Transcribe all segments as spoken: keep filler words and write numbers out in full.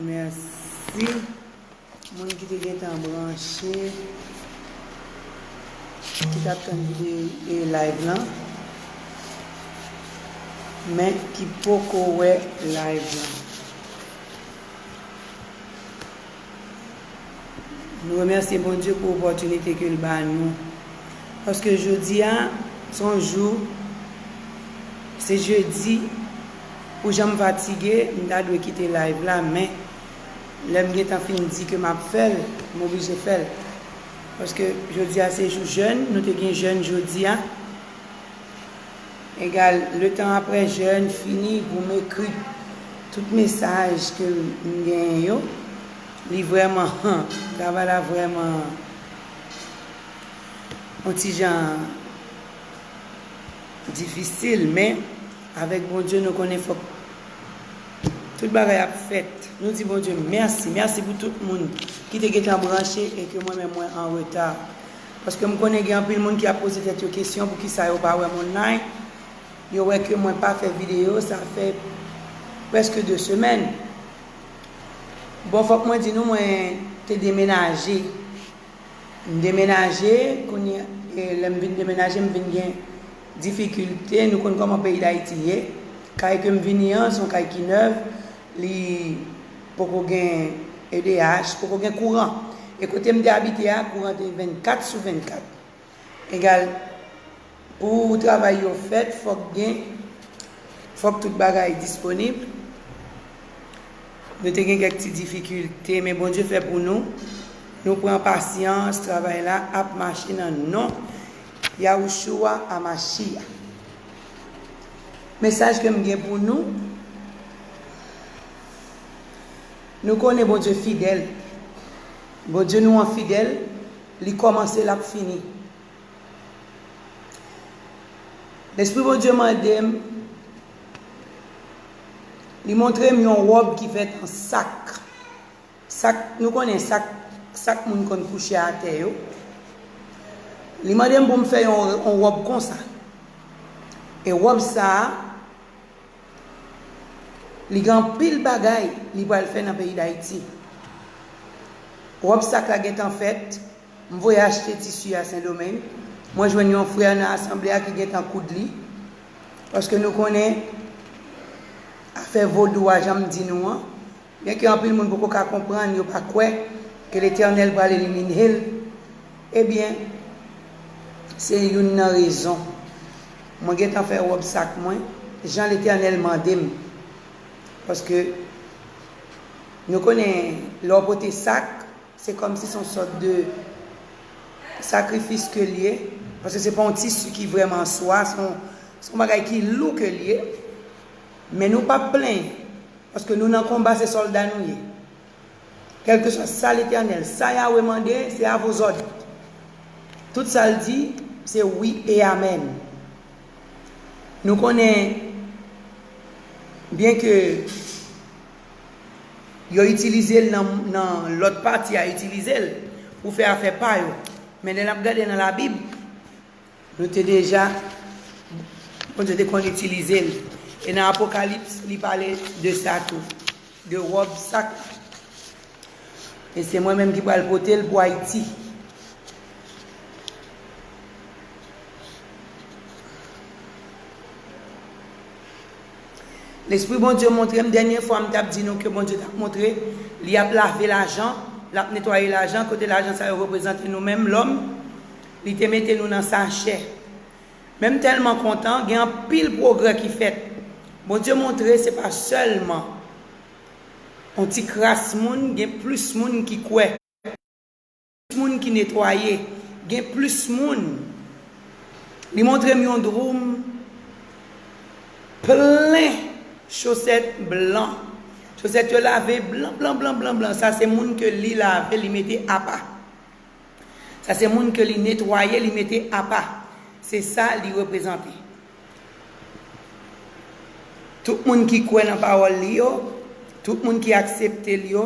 Mèsi. Moun ki te gentan branche, ki t ap tann vide e live lan, men ki poko wè live lan. Nou remèsye Bondye pou opòtinite ke l ba nou. Paske jodi a, se yon jou, se jedi, pou jan m fatige, m ta dwe kite live la, men lè m gentan fin di ke m ap fè l, m oblije fè l. Paske jodi a se jou jèn, nou te gen jèn jodi a. Egal, letan apre jèn fini, pou m ekri tout mesaj ke m genyen yo, li vrèman, travay la vrèman yon ti jan difisil, men avèk Bondye, nou konnen fòk tout bagay ap fèt. Nou di Bondye mèsi. Mèsi pou tout moun ki te gentan branche e ke mwen menm mwen an reta. Paske m konnen gen anpil moun ki ap poze tèt yo kesyon poukisa yo pa wè m online. Yo wè ke mwen pa fè videyo, sa fè prèske de semèn. Bon, fòk mwen di nou, mwen te demenaje. M demenaje, kounye, e, lè m vin demenaje, m vin gen difikilte. Nou konn kòman peyi Dayiti ye. Kay ke m vini an, se yon kay ki nèv, li poko gen E D H, poko gen kouran. E kote m te abite a, kouran te vennkat sou vennkat. Egal, pou travay yo fèt, fòk gen, fòk tout bagay disponib. Nou te gen kèk ti difikilte, men Bondye fè pou nou. Nou pran pasyans, travay la ap mache nan non Yahushua Amashia. Mesaj ke m gen pou nou, nou konnen Bondye fidèl. Bondye nou an fidèl, li kòmanse, l ap fini. Lespri Bondye mande m, li montre m yon wòb ki fèt an sak. Sak, nou konnen sak, sak moun konn kouche atè yo. Li mande m pou m fè yon, yon wòb konsa. E wòb sa a, li gen anpil bagay li pral fè nan peyi Dayiti. Wòb sak la gentan fèt, m voye achte tisi a Sendomeng. Mwen jwenn yon frè nan asanble a ki gentan koud li. Paske nou konnen afè vodou a, jan m di nou an, byenke anpil moun poko ka konprann, yo pa kwè ke Letènèl pral elimine l. Ebyen, se youn nan rezon. Mwen gentan fè wòb sak mwen, jan Letènèl mande m. Paske nou konnen, lè w pote sak, se kòmsi se yon sòt de sakrifis ke l ye, paske se pa yon tisi ki vrèman swa, se yon, se yon bagay ki lou ke l ye. Men nou p ap plenyen, paske nou nan konba, se sòlda nou ye. Kèlkeswa sa Letènèl, sa Yawe mande, se a vos òd. Tout sa l di, se wi e amèn. Nou konnen, byenke yo itilize l nan, nan lòt pati a itilize l pou fè afè pa yo. Men lè n ap gade nan Labib, nou te deja, Bondye te konn itilize l. E nan Apokalips, li pale de sa tou, de wòb sak la. E se mwen menm ki pral pote l pou Ayiti. Lespri Bondye montre m, dènye fwa m t ap di nou ke Bondye t ap montre, li ap lave lajan, l ap netwaye lajan, kote lajan sa yo reprezante nou menm, lòm, li te mete nou nan sachè. Men m tèlman kontan, gen anpil pwogrè ki fèt. Bondye montre se pa sèlman yon ti kras moun, gen plis moun ki kwè. Moun ki netwaye, gen plis moun. Li montre m yon dwoum plen chosèt blan. Chosèt yo lave blan, blan, blan, blan, blan. Sa se moun ke li lave, li mete apa. Sa se moun ke li netwaye, li mete apa. Se sa li reprezante. Tout moun ki kwè nan pawòl li yo, tout moun ki aksepte l yo,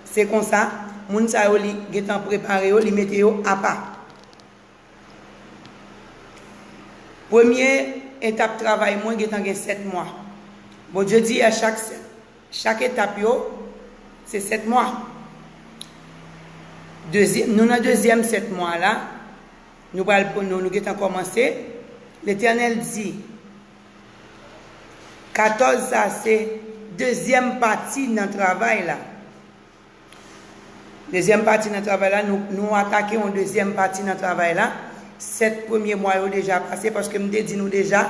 se konsa, moun sa yo li gentan prepare yo, li mete yo apa. Premye etap travay mwen gentan gen sèt mwa. Bondye di a chak sèt, chak etap yo, Se sèt mwa. Dezyè-, nou nan dezyèm sèt mwa la. Nou pral, nou, nou gentan kòmanse. Letènèl di, katòz sa se dezyèm pati nan travay la. Dezyèm pati nan travay la, nou, nou atake yon dezyèm pati nan travay la. Sèt premye mwa yo deja pase, paske m te di nou deja,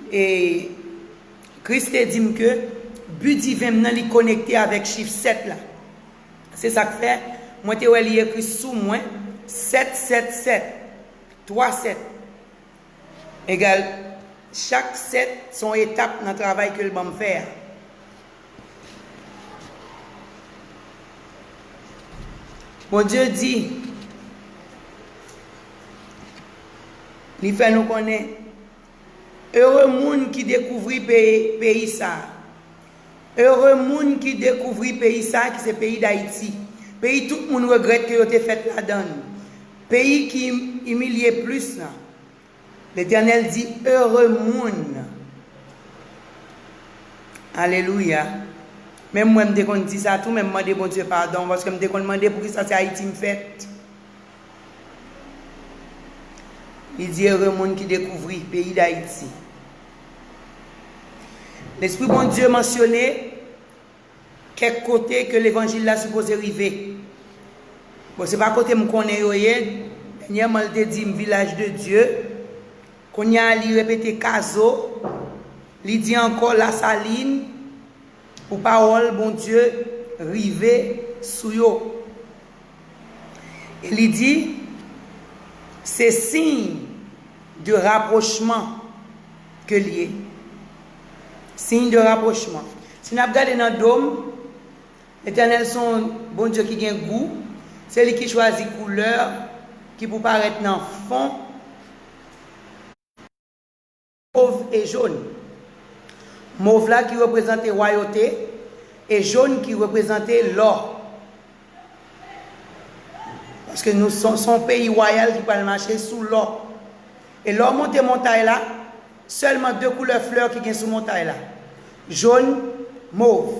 e Kris te di m ke bi diven m nan, li konekte avèk chif sèt la. Se sa k fè, mwen te wè li ekri sou mwen, sèt sèt sèt, twa sèt. Egal, chak sèt se yon etap nan travay ke l ban m fè a. Bondye di, li fè nou konnen, ere moun ki dekouvri peyi, peyi sa a. Ere moun ki dekouvri peyi sa a, ki se peyi Dayiti. Peyi tout moun regrèt ke yo te fèt ladan l. Peyi ki imilye plis lan. Letènèl di, ere moun. Alelouya. Menm mwen, m te konn di sa tou, men m mande Bondye padon, paske m te konn mande poukisa se Ayiti m fèt. Li di, ere moun ki dekouvri peyi Dayiti. Lespri Bondye mansyone kèk kote ke levanjil la sipoze rive. Bon, se pa kote m konnen yo ye. Dènyèman, l te di m Vilaj de Dye. Kounye a, li repete Kazo. Li di ankò Lasalin pou pawòl Bondye rive sou yo. E li di, se siy de rapwochman ke l ye. Siy de rapwochman. Si n ap gade nan do m, Letènèl se yon Bondye ki gen gou. Se li ki chwazi koulè ki pou parèt nan fon. Mov e jòn. Mov la ki reprezante wayote, e jòn ki reprezante lò. Paske nou se, se yon peyi wayal ki pral mache sou lò. E lè w monte montay la, sèlman de koulè flè ki gen sou montay la. Jòn, mov,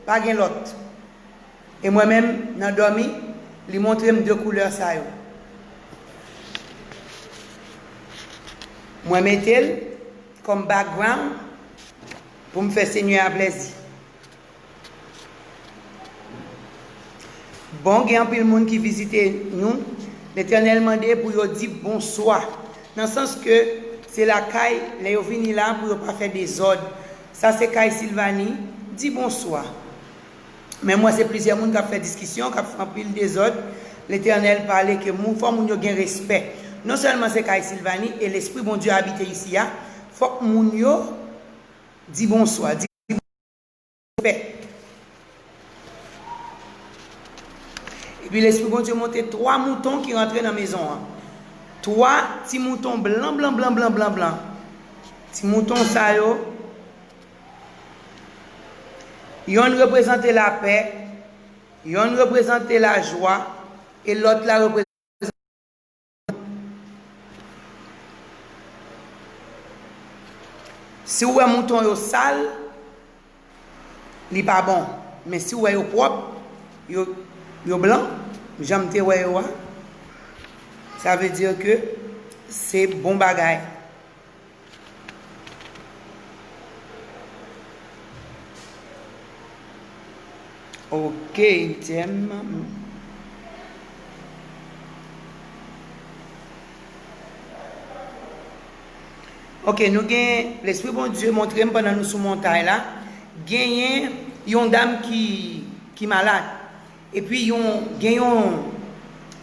pa gen lòt. E mwen menm, nan dòmi, li montre m de koulè sa yo. Mwen mete l kòm background pou m fè Senyè a plèzi. Bon, gen anpil moun ki vizite nou. Letènèl mande pou yo di bonswa. Nan sans ke se lakay, lè yo vini la, pou yo pa fè dezòd. Sa se kay Silvani, di bonswa. Men mwen, se plizyè moun k ap fè diskisyon, k ap fè anpil dezòd. Letènèl pale ke moun, fò moun yo gen respè. Non sèlman se kay Silvani e Lespri Bondye abite isi a, fòk moun yo di bonswa, di respè. Epi Lespri Bondye montre twa mouton ki rantre nan mezon an. Twa ti mouton blan, blan, blan, blan, blan, blan. Ti mouton sa yo, yonn reprezante lapè, yonn reprezante lajwa, e lòt la reprezante. Si w wè mouton yo sal, li pa bon. Men si w wè yo pwòp, yo, yo blan, jan m te wè yo a, sa vle di ke se bon bagay. Ok, item. Ok, nou gen Lespri Bondye montre m pandan nou sou montay la, genyen yon dam ki, ki malad. Epi yon, gen yon,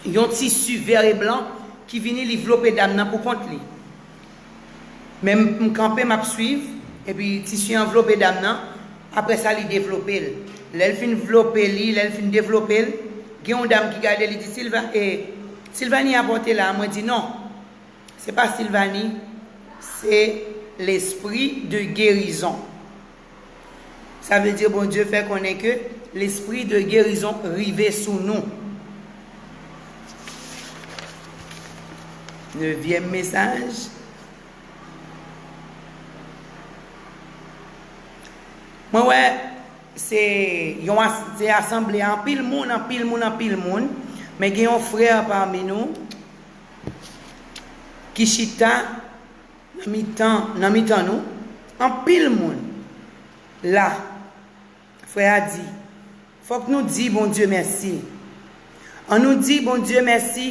yon tisi vè e blan ki vini, li vlope dam nan pou kont li. Men m, m kanpe, m ap swiv, epi tisi an vlope dam nan, apre sa li devlope l. Lè l fin vlope li, lè l fin devlope l, gen yon dam ki gade, li di, Silva, e, Silvani a pòte la, mwen di non. Se pa Silvani, se lespri de gerizon. Sa vle di Bondye fè konnen ke lespri de gerizon rive sou nou. Nevyèm mesaj. Mwen wè Se yon as-, se asanble anpil moun, anpil moun, anpil moun. Men gen yon frè pami nou ki chita nan mitan, nan mitan nou. Anpil moun la. Frè a di, fòk nou di Bondye mèsi. An nou di Bondye mèsi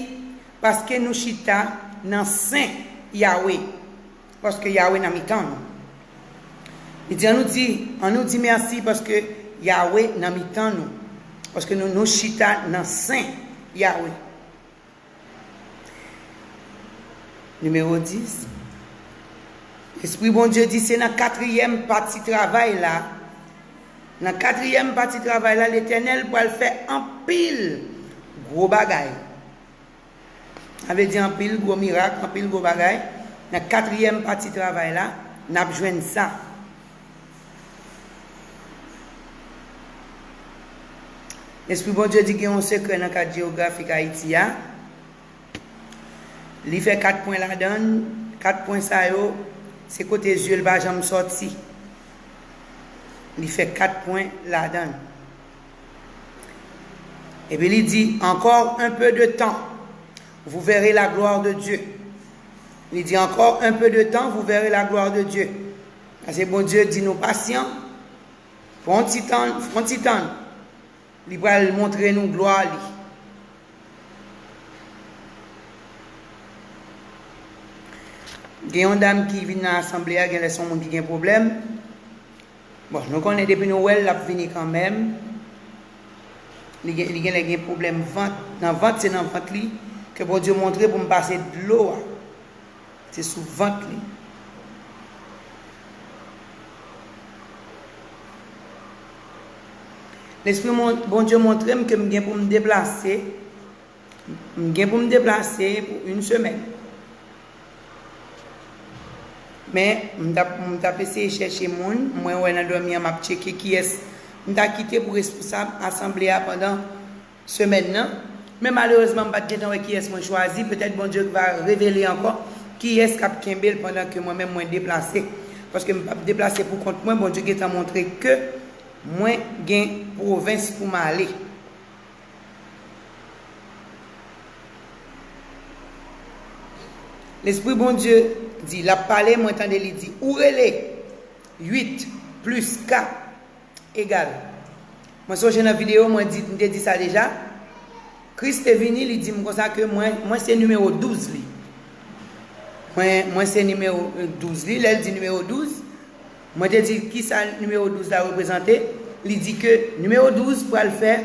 paske nou chita nan sen Yawe. Paske Yawe nan mitan nou. Li di, an nou di, an nou di mèsi paske Yawe nan mitan nou. Paske nou, nou chita nan sen Yawe. Nimewo dis. Lespri Bondye di se nan katriyèm pati travay la. Nan katriyèm pati travay la, Letènèl pral fè anpil gwo bagay. Sa vle di anpil gwo mirak, anpil gwo bagay. Nan katriyèm pati travay la, n ap jwenn sa. Lespri Bondye di gen yon sekrè nan kat jewografik Ayiti a. Li fè kat pwen ladan l. Kat pwen sa yo, se kote zye l pa janm sòti. Li fè kat pwen ladan l. Epi li di, encore un peu de temps, vous verrez la gloire de Dieu. Li di, encore un peu de temps, vous verrez la gloire de Dieu. Paske Bondye di nou pasyan, pran yon ti tan, pran yon ti tan. Li pral montre nou glwa li. Gen yon dam ki vin nan asanble a, genlè se yon moun ki gen pwoblèm. Bon, nou konnen depi nou wè l, l ap vini kanmenm. Li gen, li genlè gen pwoblèm vant. Nan vant, se nan vant li ke Bondye montre pou m pase dlo a. Se sou vant li. Lespri mon-, Bondye montre m ke m gen pou m deplase. M gen pou m deplase pou yon semèn. Men, m t ap, m t ap eseye chèche moun. Mwen wè nan dòmi an, m ap tcheke kiyès m ta kite pou responsab asanble a pandan semèn nan. Men malerezman, m pa t gentan wè kiyès mwen chwazi. Petèt Bondye va revele ankò kiyès k ap kenbe l pandan ke mwen menm mwen deplase. Paske m p ap deplase pou kont mwen. Bondye gentan montre ke mwen gen pwovens pou m ale. Lespri Bondye di, l ap pale, mwen tande li di, ou rele uit plis kat egal. Mwen sonje nan videyo, mwen di, m te di sa deja. Kris te vini, li di m konsa ke mwen, mwen se nimewo douz li. Mwen, mwen se nimewo, euh, douz li. Lè l di nimewo douz, mwen te di, kisa nimewo douz la reprezante? Li di ke nimewo douz pral fè,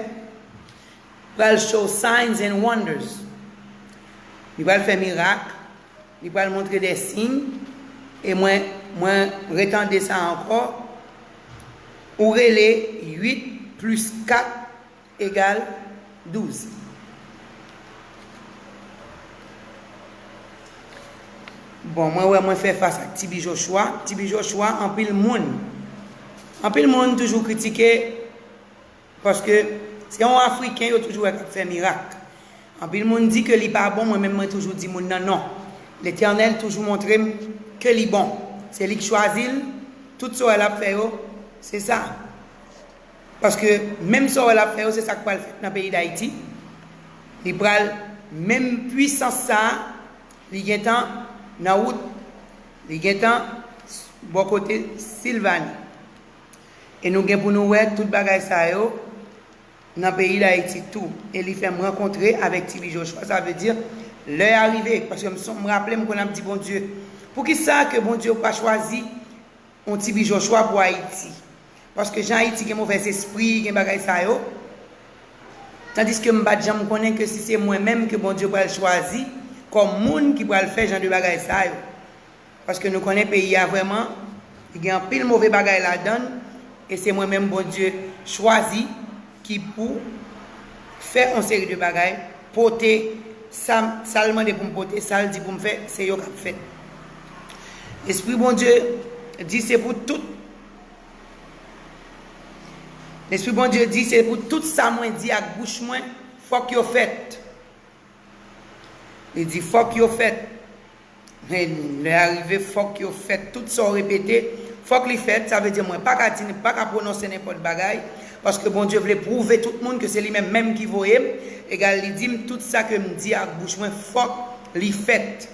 pral show signs and wonders. Li pral fè mirak, li pral montre de siy, e mwen, mwen retande sa ankò. Ou rele uit plis kat egal douz. Bon, mwen wè mwen fè fas ak T B Joshua. T B Joshua, anpil moun, anpil moun toujou kritike, paske se yon Afriken yo toujou wè k ap fè mirak. Anpil moun di ke li pa bon, mwen menm mwen toujou di moun nan non. Letènèl toujou montre m ke li bon. Se li k chwazi l, tout sa w wè l ap fè yo, se sa. Paske menm sa w wè l ap fè yo, se sa k pral fèt nan peyi Dayiti. Li pral, menm pwisans sa a, li gentan nan wout, li gentan bò kote Silvani. E nou gen pou nou wè tout bagay sa yo nan peyi Dayiti tou. E li fè m rankontre avèk T B Joshua, sa vle di, lè a rive, paske m son-, m raple m konn ap di Bondye, poukisa ke Bondye pa chwazi yon T B Joshua pou Ayiti? Paske jan Ayiti gen movèzespri, gen bagay sa yo, tandiske m pa t janm konnen ke si se mwen menm ke Bondye pral chwazi kòm moun ki pral fè jan de bagay sa yo. Paske nou konnen peyi a vrèman, li gen anpil move bagay ladan l, e se mwen menm Bondye chwazi ki pou fè yon seri de bagay, pote sa, sa l mande pou m pote, sa l di pou m fè, se yo k ap fèt. Lespri Bondye di se pou tout, Lespri Bondye di se pou tout sa mwen di ak bouch mwen, fòk yo fèt. Li di, fòk yo fèt. Men lè a rive, fòk yo fèt. Tout sa w repete, fòk li fèt. Sa vle di, mwen pa ka di, pa ka pwononse nenpòt bagay. Paske Bondye vle pwouve tout moun ke se li menm menm ki voye m. Egal, li di m, tout sa ke m di ak bouch mwen, fòk li fèt.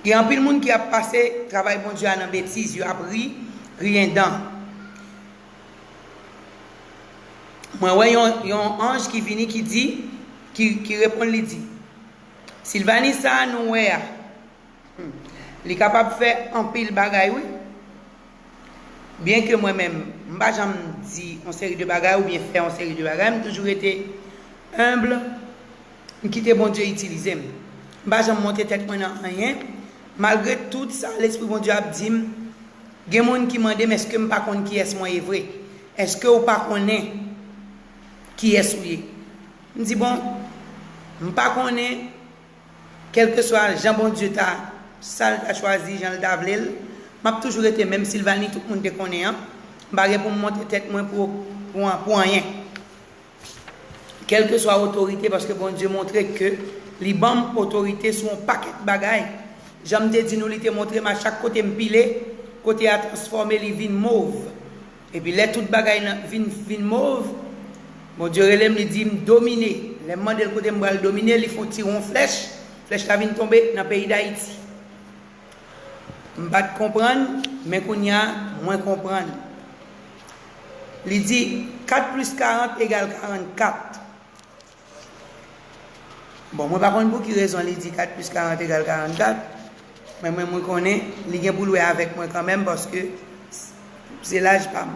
Gen anpil moun ki ap pase travay Bondye a nan betiz, yo ap ri, griyen dan. Mwen wè yon, yon anj ki vini, ki di, ki, ki reponn, li di, Silvani sa a nou wè a, hmm, li kapab fè anpil bagay, wi. Byenke mwen menm, m pa janm di yon seri de bagay oubyen fè yon seri de bagay, m toujou rete enb, m kite Bondye itilize m. M pa janm monte tèt mwen nan anyen, malgre tout sa Lespri Bondye ap di m. Gen moun ki mande m èske m pa konn kiyès mwen ye vre. Èske w pa konnen kiyès ou ye? M di, bon, m pa konnen, kèlkeswa jan Bondye ta, sa l ta chwazi, jan l ta vle l, m ap toujou rete menm Silvani tout moun te konnen an. M pa gen pou m monte tèt mwen pou, pou, pou anyen. Kèlkeswa otorite, paske Bondye montre ke li ban m otorite sou yon pakèt bagay. Jan m te di nou, li te montre m a chak kote m pile, kote a transfòme, li vin mov. Epi lè tout bagay nan vin, vin mov, Bondye rele m, li di m domine. Lè m mande l kote m pral domine, li fè yon ti won flèch, flèch la vin tonbe nan peyi Dayiti. M pa t konprann, men kounye a, mwen konprann. Li di, kat plis karant egal karannkat. Bon, mwen pa konn pou ki rezon li di kat plis karant egal karannkat, men mwen, mwen konnen li gen pou l wè avèk mwen kanmenm, paske se laj pa m.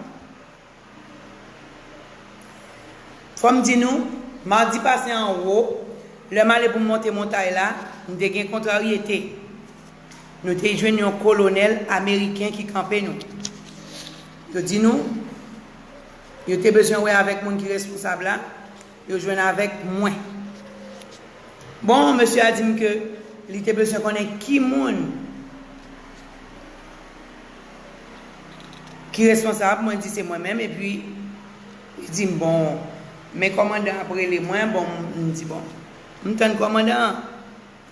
Fò m di nou, madi pase anwo, lè m ale pou m monte montay la, m te gen kontraryete. Nou te jwenn yon kolonèl ameriken ki kanpe nou. Yo di nou, yo te bezwen wè avèk moun ki responsab la, yo jwenn avèk mwen. Bon, mesye a di m ke li te bezwen konnen ki moun ki responsab, mwen di se mwen menm, epi li di m, bon, men kòmandan ap rele mwen, bon, m di, bon, m tann kòmandan an.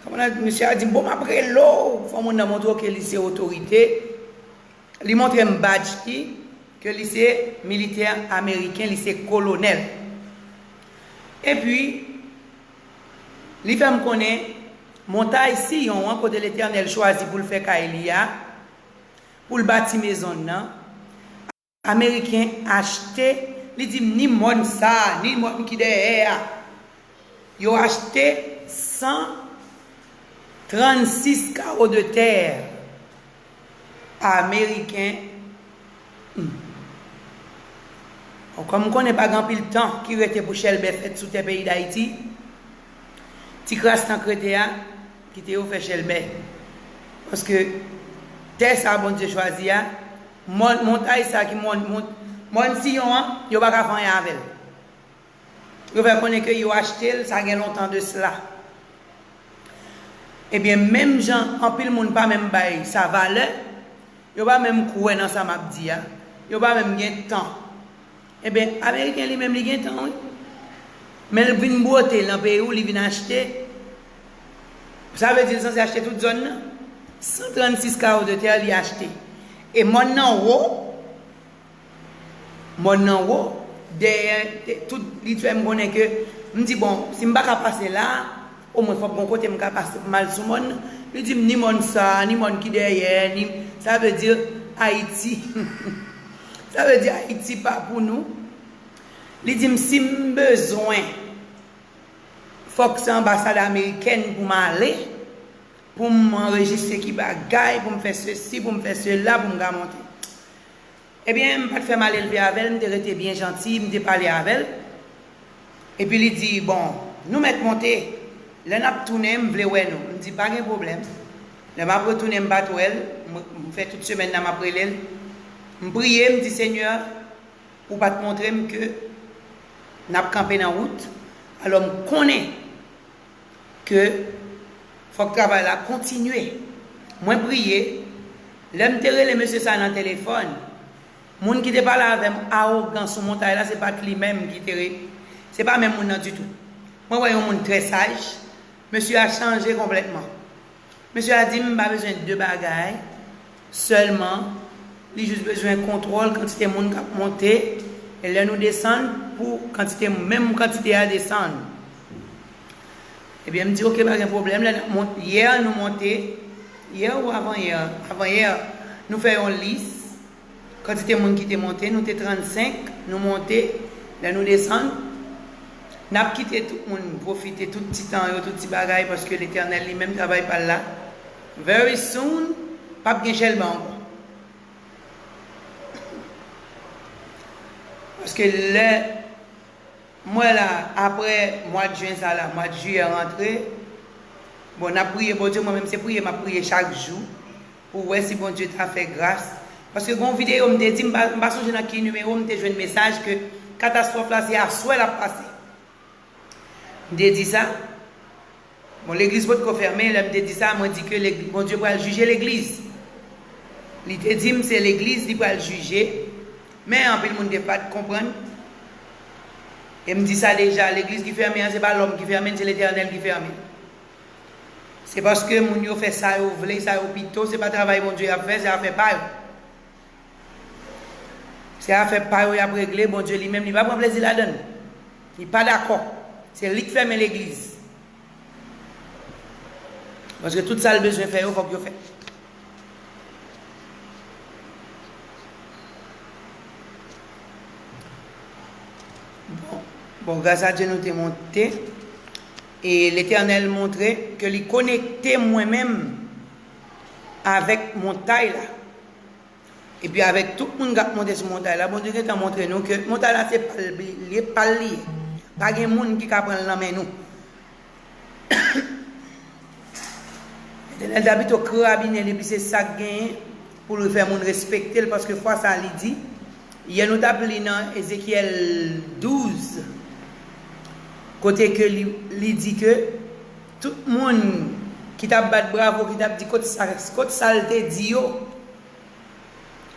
Kòmandan, mesye a di m, bon, m ap rele w, fò moun nan montre w ke li se otorite. Li montre m badj li, ke li se militè ameriken, li se kolonèl. Epi, li fè m konnen montay Siyon an, kote Letènèl chwazi pou l fè kay li a, pou l bati mezon l nan, Ameriken achte, li di m, ni mòn sa a, ni mòn ki dèyè a. Yo achte san trannsis kawo de tè ameriken. Hmm. Bon, kòm m konnen pa gen anpil tan ki rete pou chèlbè fèt sou tè peyi Dayiti, ti kras tan k rete a, kite yo fè chèlbè. Paske tè sa a Bondye chwazi a, mòn, montay sa a ki mòn, mòn, mòn Siyon an, yo pa ka fè anyen avè l. Yo fè konnen ke yo achte l, sa gen lontan de sela. Ebyen, menm jan anpil moun pa menm bay sa valè, yo pa menm kwè nan sa m ap di a, yo pa menm gen tan. Ebyen, Ameriken li menm, li gen tan, wi. Men l vin bwote l nan peyi w, li vin achte. Sa vle di l sanse achte tout zòn nan. San trannsis kawo de tè li achte. E mòn nan wo, mòn nan wo, dèyè, te, tout, li fè m konnen ke, m di, bon, si m pa ka pase la, omwen fòk gon kote m ka pase pou m al sou mòn nan. Li di m, ni mòn sa, ni mòn ki dèyè, ni, sa vle di Ayiti. Sa vle di Ayiti pa pou nou. Li di m, si m bezwen, fòk se anbasad amerikèn pou m ale, pou m anrejistre ki bagay, pou m fè sesi, pou m fè sela, pou m ka monte. Ebyen, m pa t fè malelve avè l, m te rete byen janti, m te pale avè l. Epi li di, bon, nou mèt monte, lè n ap tounen, m vle wè nou. M di, pa gen pwoblèm. Lè m ap retounen, m pa t wè l, m, m fè tout semèn nan m ap rele l. M priye, m di, Senyè, ou pa t montre m ke n ap kanpe nan wout. Alò, m konnen ke fòk travay la kontinye. Mwen priye, lè m te rele mesye sa nan telefòn, moun ki te pale avè m awogan sou montay la, se pa t li menm ki te re-, se pa menm moun nan ditou. Mwen wè yon moun trè saj, mesye a chanje konplètman. Mesye a di m pa bezwen de bagay sèlman, li jis bezwen kontwòl kantite moun k ap monte, e lè nou desann pou kantite, menm kantite a desann. Ebyen, m di, "Oke, pa gen pwoblèm." Lè n ap mont, yè, nou monte, yè ou avanyè, avanyè, nou fè yon lis, kantite moun ki te monte, nou te trannsenk, nou monte, lè nou desann, n ap kite tout moun pwofite tout ti tan yo, tout ti bagay, paske Letènèl li menm travay pa l la. Very soon, p ap gen chèlbè ankò. Paske lè M wè la, apre mwa jen sa la, mwa jiyè rantre, bon, n ap priye Bondye, mwen menm se priye m ap priye chak jou, pou wè si Bondye ta fè gras. Paske gon videyo m te di, m pa, m pa sonje nan ki nimewo m te jwenn mesaj ke katastwòf la se aswè l ap pase. M te di sa. Bon, legliz potko fèmen, lè m te di sa, mwen di ke legi-, Bondye pral jije legliz. Li te di m se legliz li pral jije, men anpil moun te pa t konprann. E m di sa deja, legliz ki fèmen an, se pa lòm ki fèmen l, se Letènèl ki fèmen l. Se paske moun yo fè sa yo vle, sa yo pito, se pa travay Bondye y ap fè, se afè pa yo. Se afè pa yo y ap regle, Bondye li menm, li pa pran plezi ladan l. Li pa dakò. Se li k fèmen legliz. Paske tout sa l bezwen fè yo, fòk yo fè. Bon, bon, gras a Dye, nou te monte. E Letènèl montre ke li konekte mwen menm avèk montay la. Epi avèk tout moun k ap monte sou montay la, Bondye gentan montre nou ke montay la se pa l li ye, pa l li ye. Pa gen moun ki ka pran l nan men nou. Letènèl ta pito karabinen l, epi se sa k genyen pou l fè moun respekte l, paske fwa sa a li di, yè nou t ap li nan Ezekyèl douz, kote ke li, li di ke tout moun ki t ap bat bravo, ki t ap di kot sa, kot sa l te di yo,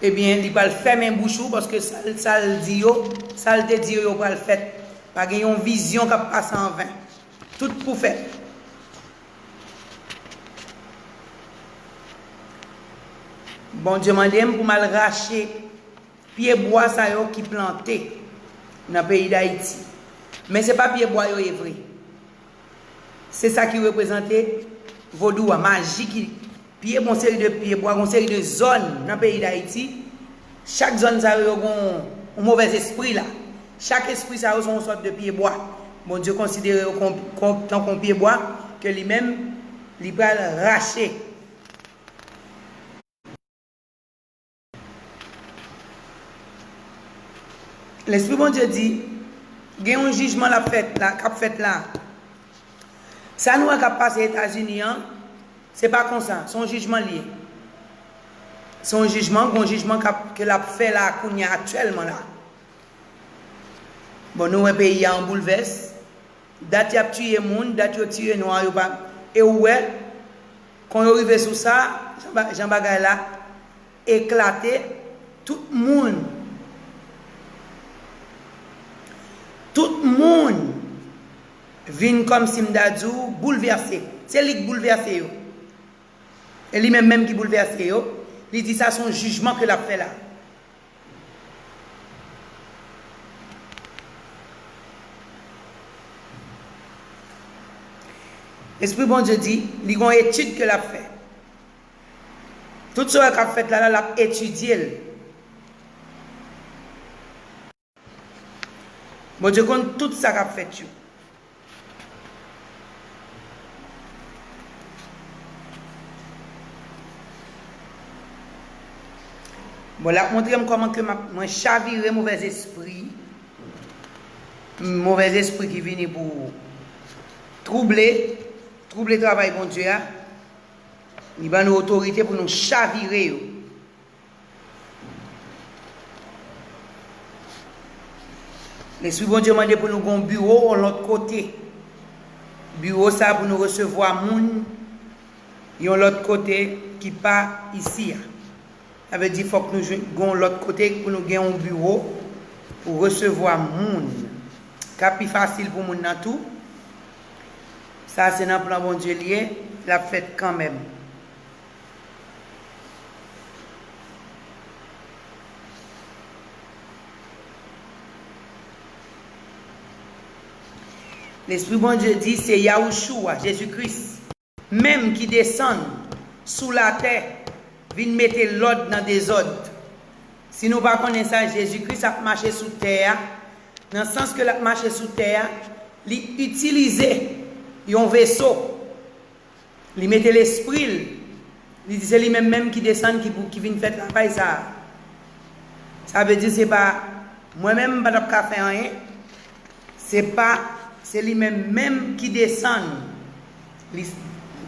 ebyen, li pral fèmen bouch ou, paske sa l, sa l di yo, sa l te di yo, yo pral fèt. Pa gen yon vizyon k ap pase an ven. Tout pou fèt. Bondye mande m pou m al rache pye bwa sa yo ki plante nan peyi Dayiti. Men se pa pye bwa yo ye vre. Se sa ki reprezante vodou a, maji ki pye, gon seri de pye bwa, gon seri de zòn nan peyi Dayiti. Chak zòn sa yo, yo gon yon movèz espri la. Chak espri sa yo se yon sòt de pye bwa. Bondye konsidere yo kon, kon, tankou yon pye bwa ke li menm, li pral rache. Lespri Bondye di, gen yon jijman l ap fèt la, k ap fèt la. Sa nou wè k ap pase Etazini an, se pa konsa, se yon jijman l ye. Se yon jijman, gen yon jijman k ap, ke l ap fè la, kounye a, aktyèlman la. Bon, nou wè peyi a an boulvès. Dat y ap tiye moun, dat yo tiye nwa, yo pa. E ou wè, kon yo rive sou sa, jan ba-, jan bagay la eklate, tout moun, tout moun vin kòmsi m ta di w boulvèse. Se li k boulvèse yo. E li menm menm ki boulvèse yo, li di sa se yon jijman ke l ap fè la. Lespri Bondye di, li gon etid ke l ap fè. Tout sa k ap fèt la, la, l ap etidye l. Bondye konn tout sa k ap fèt yo. Bon, l ap montre m kòman ke m ap, mwen chavire movèz espri, movèz espri ki vini pou twouble, twouble travay Bondye a. Li ban nou otorite pou nou chavire yo. Lespri Bondye mande pou nou gen yon biwo yon lòt kote. Biwo sa a pou nou resevwa moun yon lòt kote ki pa isi a. Sa vle di fòk nou jwenn, gen yon lòt kote pou nou gen yon biwo pou resevwa moun. K ap pi fasil pou moun nan tou. Sa se nan plan Bondye l ye, l ap fèt kanmenm. Lespri Bondye di se Yahushua, Jezi Kris, menm ki desann sou latè, vin mete lòd nan dezòd. Si nou pa konnen sa, Jezi Kris ap mache sou tè a, nan sans ke l ap mache sou tè a, li itilize yon veso. Li mete lespri l. Li di se li menm menm ki desann ki pou, ki vin fè travay sa a. Sa vle di se pa mwen menm m pa t ap ka fè anyen. Se pa, se li menm menm ki desann. Li,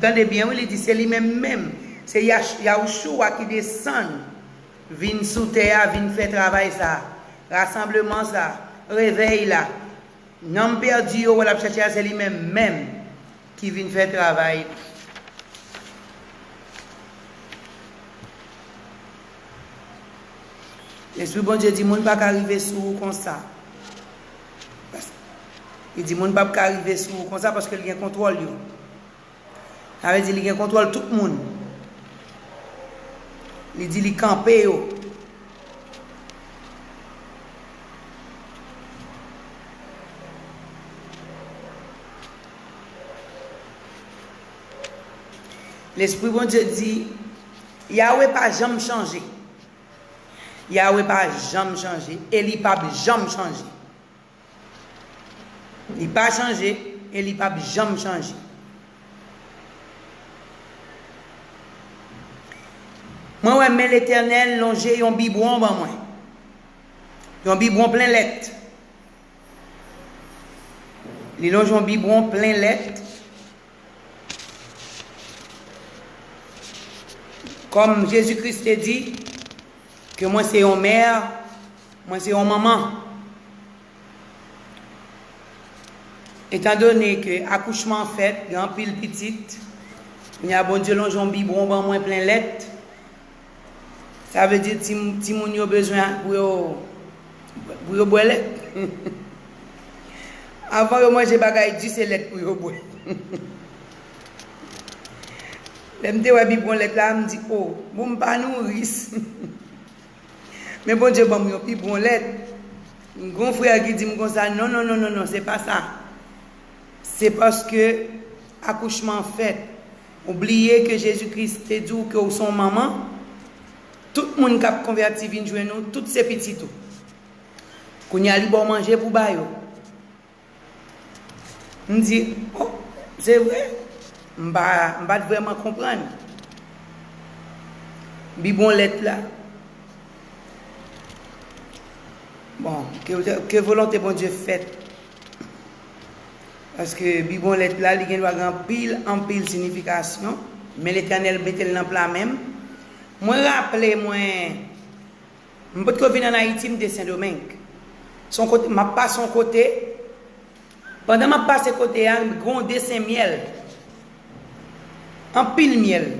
tande byen wi, li di se li menm menm. Se Yach-, Yahushua ki desann vin sou tè a, vin fè travay sa a. Rasanbleman sa a, revèy la. Nanm pèdi yo wè l ap chèche a, se li menm menm ki vin fè travay. Lespri Bondye di moun pa ka rive sou ou konsa. Li di moun p ap ka rive sou ou konsa paske l gen kontwòl yo. Sa vle di li gen kontwòl tout moun. Li di li kanpe yo. Lespri Bondye di, Yawe pa janm chanje. Yawe pa janm chanje e li p ap janm chanje. Li pa chanje e li p ap janm chanje. Mwen wè men Letènèl lonje yon bibwon ban mwen. Yon bibwon plen lèt. Li lonje yon bibwon plen lèt. Kòm Jezi Kris te di ke mwen se yon mè, mwen se yon manman. Etandone ke akouchman fèt, gen anpil pitit, kounye a Bondye lonje yon bibwon ban mwen plen lèt. Sa vle di ti, timoun yo bezwen pou yo, pou yo bwè lèt. Avan yo manje bagay di, se lèt pou yo bwè. Lè m te wè bibwon lèt la, m di, o, bon, m pa nouris. Men Bondye ban m yon bibwon lèt. Gon frè ki di m konsa, non, non, non, non, non, se pa sa. Se paske akouchman fèt. Ou bliye ke Jezi Kris te di w ke w se yon manman? Tout moun k ap konvèti vin jwenn ou, tout se pitit ou. Kounye a li ba w manje pou w ba yo. M di, o, se vre? M pa, m pa t vrèman konprann. Bibwon lèt la. Bon, ke, ke volonte Bondye fèt. Paske bibwon lèt la, li gen dwa gen anpil, anpil siyifikasyon. Men Letènèl mete l nan pla men m. Mwen raple mwen, m potko vin ann Ayiti, m te Sendomeng. Se yon kote, m ap pase yon kote. Pandan m ap pase kote a, m gen yon desen myèl. Anpil myèl.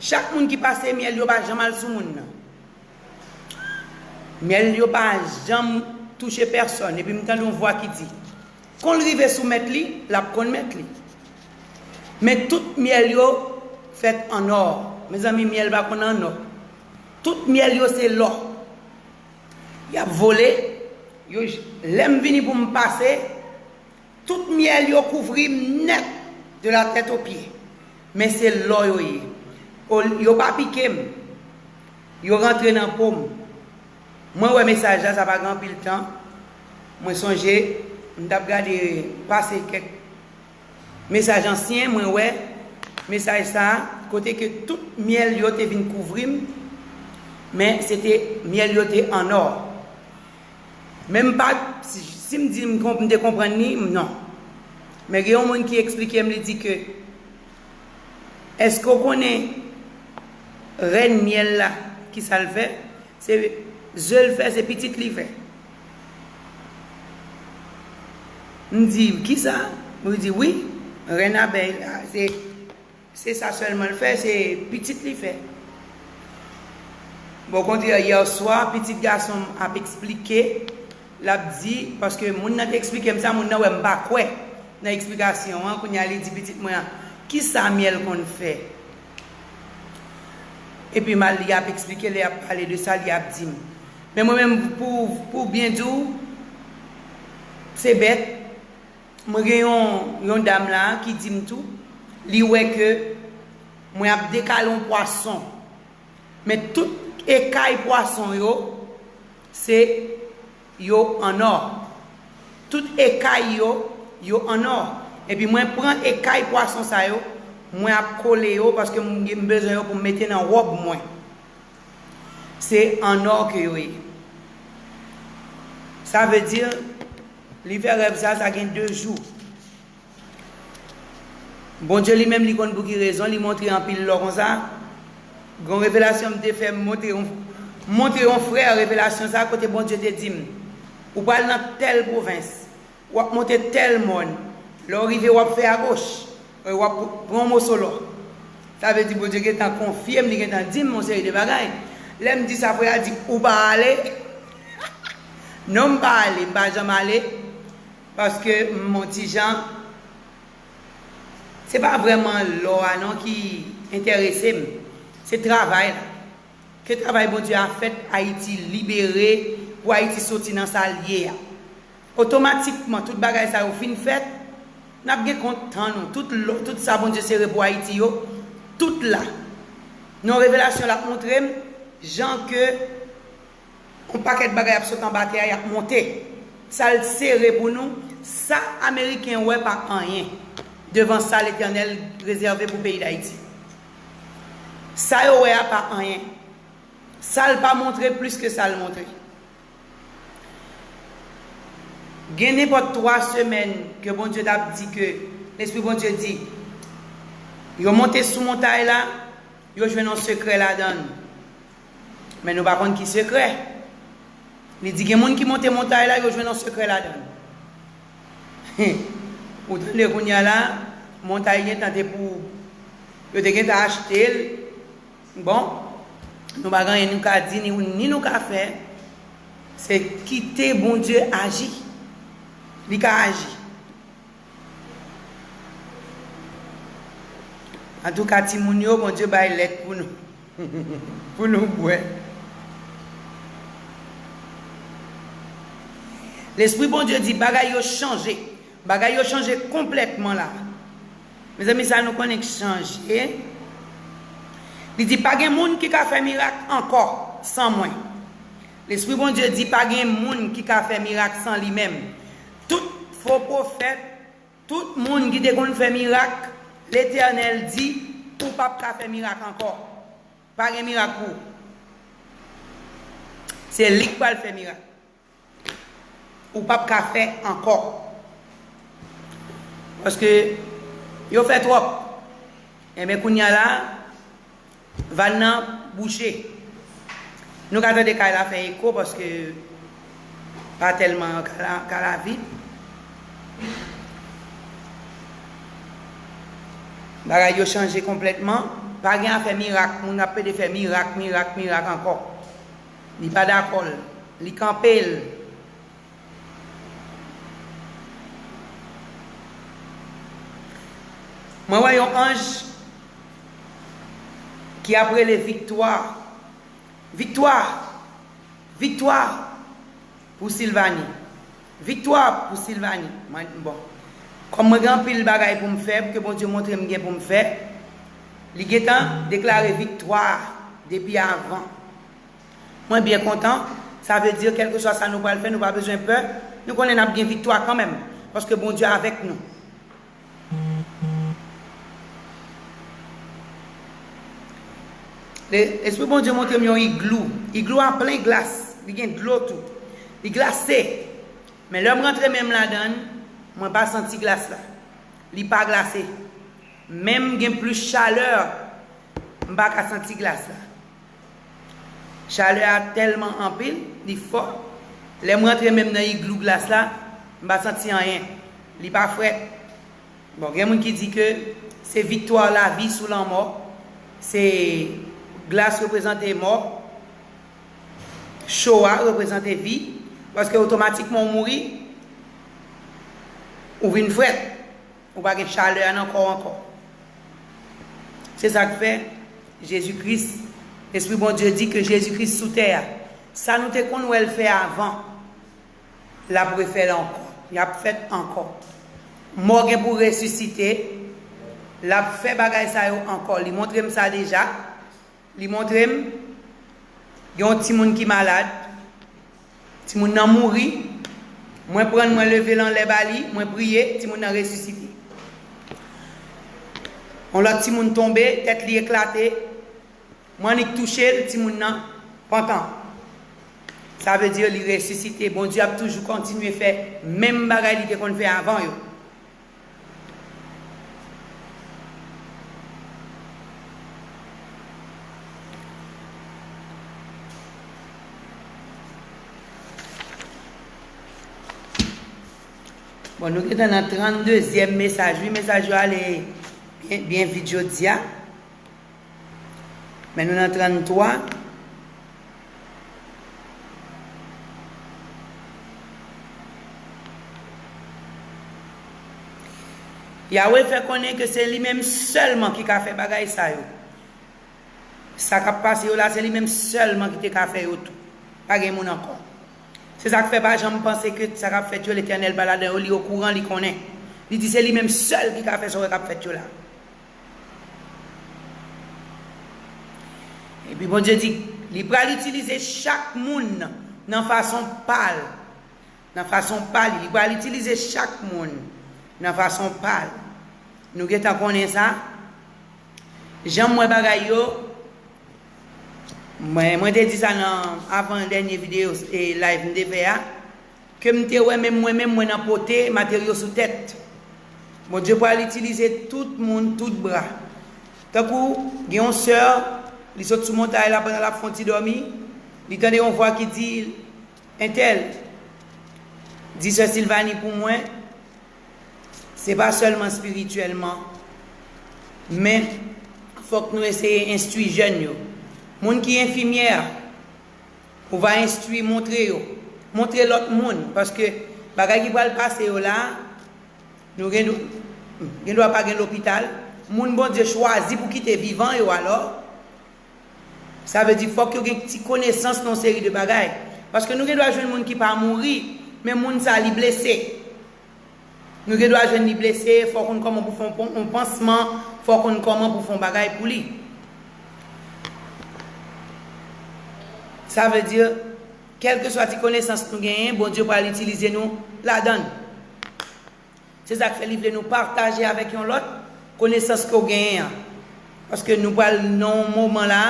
Chak moun ki pase, myèl yo pa janm al sou moun nan. Myèl yo pa janm touche pèsòn. Epi m tande yon vwa ki di, kon l rive sou mèt li, l ap konn mèt li. Men tout myèl yo fèt an nò. Mezanmi, myèl pa konn an nò. Tout myèl yo se lò. Y ap vole. Yo, lè m vini pou m pase, tout myèl yo kouvri m nèt, de la tête aux pieds. Men se lò yo ye. O, yo pa pike m. Yo rantre nan po m. Mwen wè mesaj la, sa pa gen anpil tan. Mwen sonje, m t ap gade pase kèk mesaj ansyen, mwen wè mesaj sa a, kote ke tout myèl yo te vin kouvri m, men se te, myèl yo te an nò. Men m pa, si, si m di m konp-, m te konprann li, non. Men gen yon moun ki eksplike m, li di ke, èske w konnen rèn myèl la, ki sa l fè? Se ze l fè, se pitit li fè. M di, kisa? Li di, wi, rèn abèy la, se, se sa sèlman l fè, se pitit li fè. Bon, kontrè, yè swa, pitit gason m ap eksplike, l ap di, paske moun nan te eksplike m sa, moun nan wè m pa kwè nan eksplikasyon an, kounye a li di pitit mwen an, kisa myèl konn fè? Epi m al, li ap eksplike, lè y ap pale de sa, li ap di m. Men mwen menm, pou, pou byen di w, se bèt, Mwen gen yon, yon dam la ki di m tou, li wè ke mwen ap dekale yon pwason. Men tout ekay pwason yo, se yo an nò. Tout ekay yo, yo an nò. Epi mwen pran ekay pwason sa yo, mwen ap kole yo paske m, m bezwen yo pou m mete nan wòb mwen. Se an nò ke yo ye. Sa vle di, li fè rèv sa, sa gen de jou. Bondye li menm, li konn pou ki rezon, li montre anpil lò konsa. Gon revelasyon m te fè, m montre yon, montre yon frè revelasyon sa, kote Bondye te di m, ou pral nan tèl pwovens, w ap monte tèl mòn, lè w rive, w ap fè agoch, w ap pran yon moso lò. Sa vle di Bondye gentan konfye m, li gentan di m yon seri de bagay. Lè m di sa, frè a di, ou pa ale? Non, m pa ale, m pa janm ale, paske m on ti jan, se pa vrèman lò a non ki enterese m, se travay la. Ke travay Bondye a fèt, Ayiti libere, pou Ayiti soti nan sa l ye a. Otomatikman, tout bagay sa yo fin fèt, n ap gen kont tan nou, tout lò, tout sa Bondye sere pou Ayiti yo, tout la. Nan revelasyon, l ap montre m jan ke yon pakèt bagay ap sot anba tè a, y ap monte. Sa l sere pou nou, sa Ameriken wè pa anyen devan sa Letènèl rezève pou peyi Dayiti. Sa yo wè a pa anyen. Sa l pa montre plis ke sa l montre. Gen nenpòt twa semèn ke Bondye t ap di ke, Lespri Bondye di, yo monte sou montay la, yo jwenn yon sekrè ladan l. Men nou pa konn ki sekrè. Li di gen moun ki monte montay la, yo jwenn yon sekrè ladan l. Ou tande kounye a la, montay gentan te pou, yo te gentan achte l. Bon, nou pa gen anyen nou ka di, ni, ni nou ka fè. Se kite Bondye aji. Li ka aji. Antouka, timoun yo, Bondye bay lèt pou nou. Pou nou bwè. Lespri Bondye di bagay yo chanje. Bagay yo chanje konplètman la. Mezanmi, sa nou konnen k chanje. Li di, pa gen moun ki ka fè mirak ankò san mwen. Lespri Bondye di, pa gen moun ki ka fè mirak san li menm. Tout fo pwofèt, tout moun ki te konn fè mirak, Letènèl di, ou p ap ka fè mirak ankò. Pa gen mirak pou ou. Se li k pral fè mirak. Ou p ap ka fè ankò. Paske yo fè twòp. Enben, kounye a la, vàn nan bouche. Nou ka tande kay la fè eko paske pa tèlman ka la, ka la vid. Bagay yo chanje konplètman. Pa gen afè mirak. Moun ap pede fè mirak, mirak, mirak ankò. Li pa dakò l. Li kanpe l. Mwen wè yon anj ki ap rele viktwa. Viktwa! Viktwa pou Silvanie! Viktwa pou Silvanie! Mwen, bon. Kòm mwen gen anpil bagay pou m fè, ke Bondye montre m gen pou m fè, li gentan deklare viktwa depi avan. Mwen byen kontan. Sa vle di, kèlkeswa sa nou pral fè, nou pa bezwen pè. Nou konnen n ap gen viktwa kanmenm, paske Bondye avèk nou. Le, Lespri Bondye montre m yon iglou. Iglou a plen glas. Li gen dlo tou. Li glase. Men lè m rantre men m ladan l, mwen pa santi glas la. Li pa glase. Menm gen plis chalè, m pa ka santi glas la. Chalè a tèlman anpil, li fò. Lè m rantre menm nan iglou glas la, m pa santi anyen. Li pa frèt. Bon, gen moun ki di ke se viktwa lavi sou lanmò. Se glas reprezante mò. Cho a reprezante vi. Paske otomatikman ou mouri, ou vin frèt. Ou pa gen chalè a nan kò w ankò. Se sa k fè Jezi Kris, Lespri Bondye di ke Jezi Kris sou tè a, sa nou te konn wè l fè avan, l ap refè l ankò. L ap fèt ankò. Mò gen pou resisite, l ap fè bagay sa yo ankò. Li montre m sa deja. Li montre m gen yon timoun ki malad, timoun nan mouri. Mwen pran l, mwen leve l anlè ba li, mwen priye, timoun nan resisite. Yon lòt timoun tonbe, tèt li eklate. Mwen annik touche l, timoun nan pantan. Sa vle di li resisite. Bondye ap toujou kontinye fè menm bagay li te konn fè avan yo. Bon, nou gentan nan tranndezyèm mesaj wi. Mesaj yo ale byen, byen vit jodi a. Men nou nan tranntwa. Yawe fè konnen ke se li menm sèlman ki ka fè bagay sa yo. Sa k ap pase yo la, se li menm sèlman ki te ka fè yo tou. Pa gen moun ankò. Se sa k fè pa janm panse ke sa k ap fèt yo, Letènèl pa ladan yo, li okouran, li konnen. Li di se li menm sèl ki ka fè sa w wè k ap fèt yo la. Epi Bondye di, li pral itilize chak moun nan fason pa l. Nan fason pa li. Li pral itilize chak moun nan fason pa l. Nou gentan konnen sa. Jan m wè bagay yo, mwen, mwen te di sa nan avan dènye videyo e live m te fè a. Ke m te wè menm mwen menm mwen nan pote materyo sou tèt. Bondye pral itilize tout moun, tout bra. Tankou gen yon sè, li sot sou montay la pandan l ap fè yon ti dòmi, li tande yon vwa ki di, entèl, di sè Silvani pou mwen, se pa sèlman espirityèlman, men fòk nou eseye enstwi jèn yo. Moun ki enfimyè a, ou va enstwi, montre yo. Montre lòt moun, paske bagay ki pral pase yo la, nou gen, gen dwa pa gen lopital. Moun Bondye chwazi pou kite vivan yo, alò, sa vle di fòk yo gen ti konesans nan yon seri de bagay. Paske nou gen dwa jwenn moun ki pa mouri, men moun sa li blese. Nou gen dwa jwenn li blese, fò w konn kòman pou fè yon pon-, yon pansman, fò w konn kòman pou fè yon bagay pou li. Sa vle di, kèlkeswa ti konesans nou genyen, Bondye pral itilize nou ladan l. Se sa k fè li vle nou pataje avèk yon lòt konesans ke w genyen an. Paske nou pral nan yon moman la,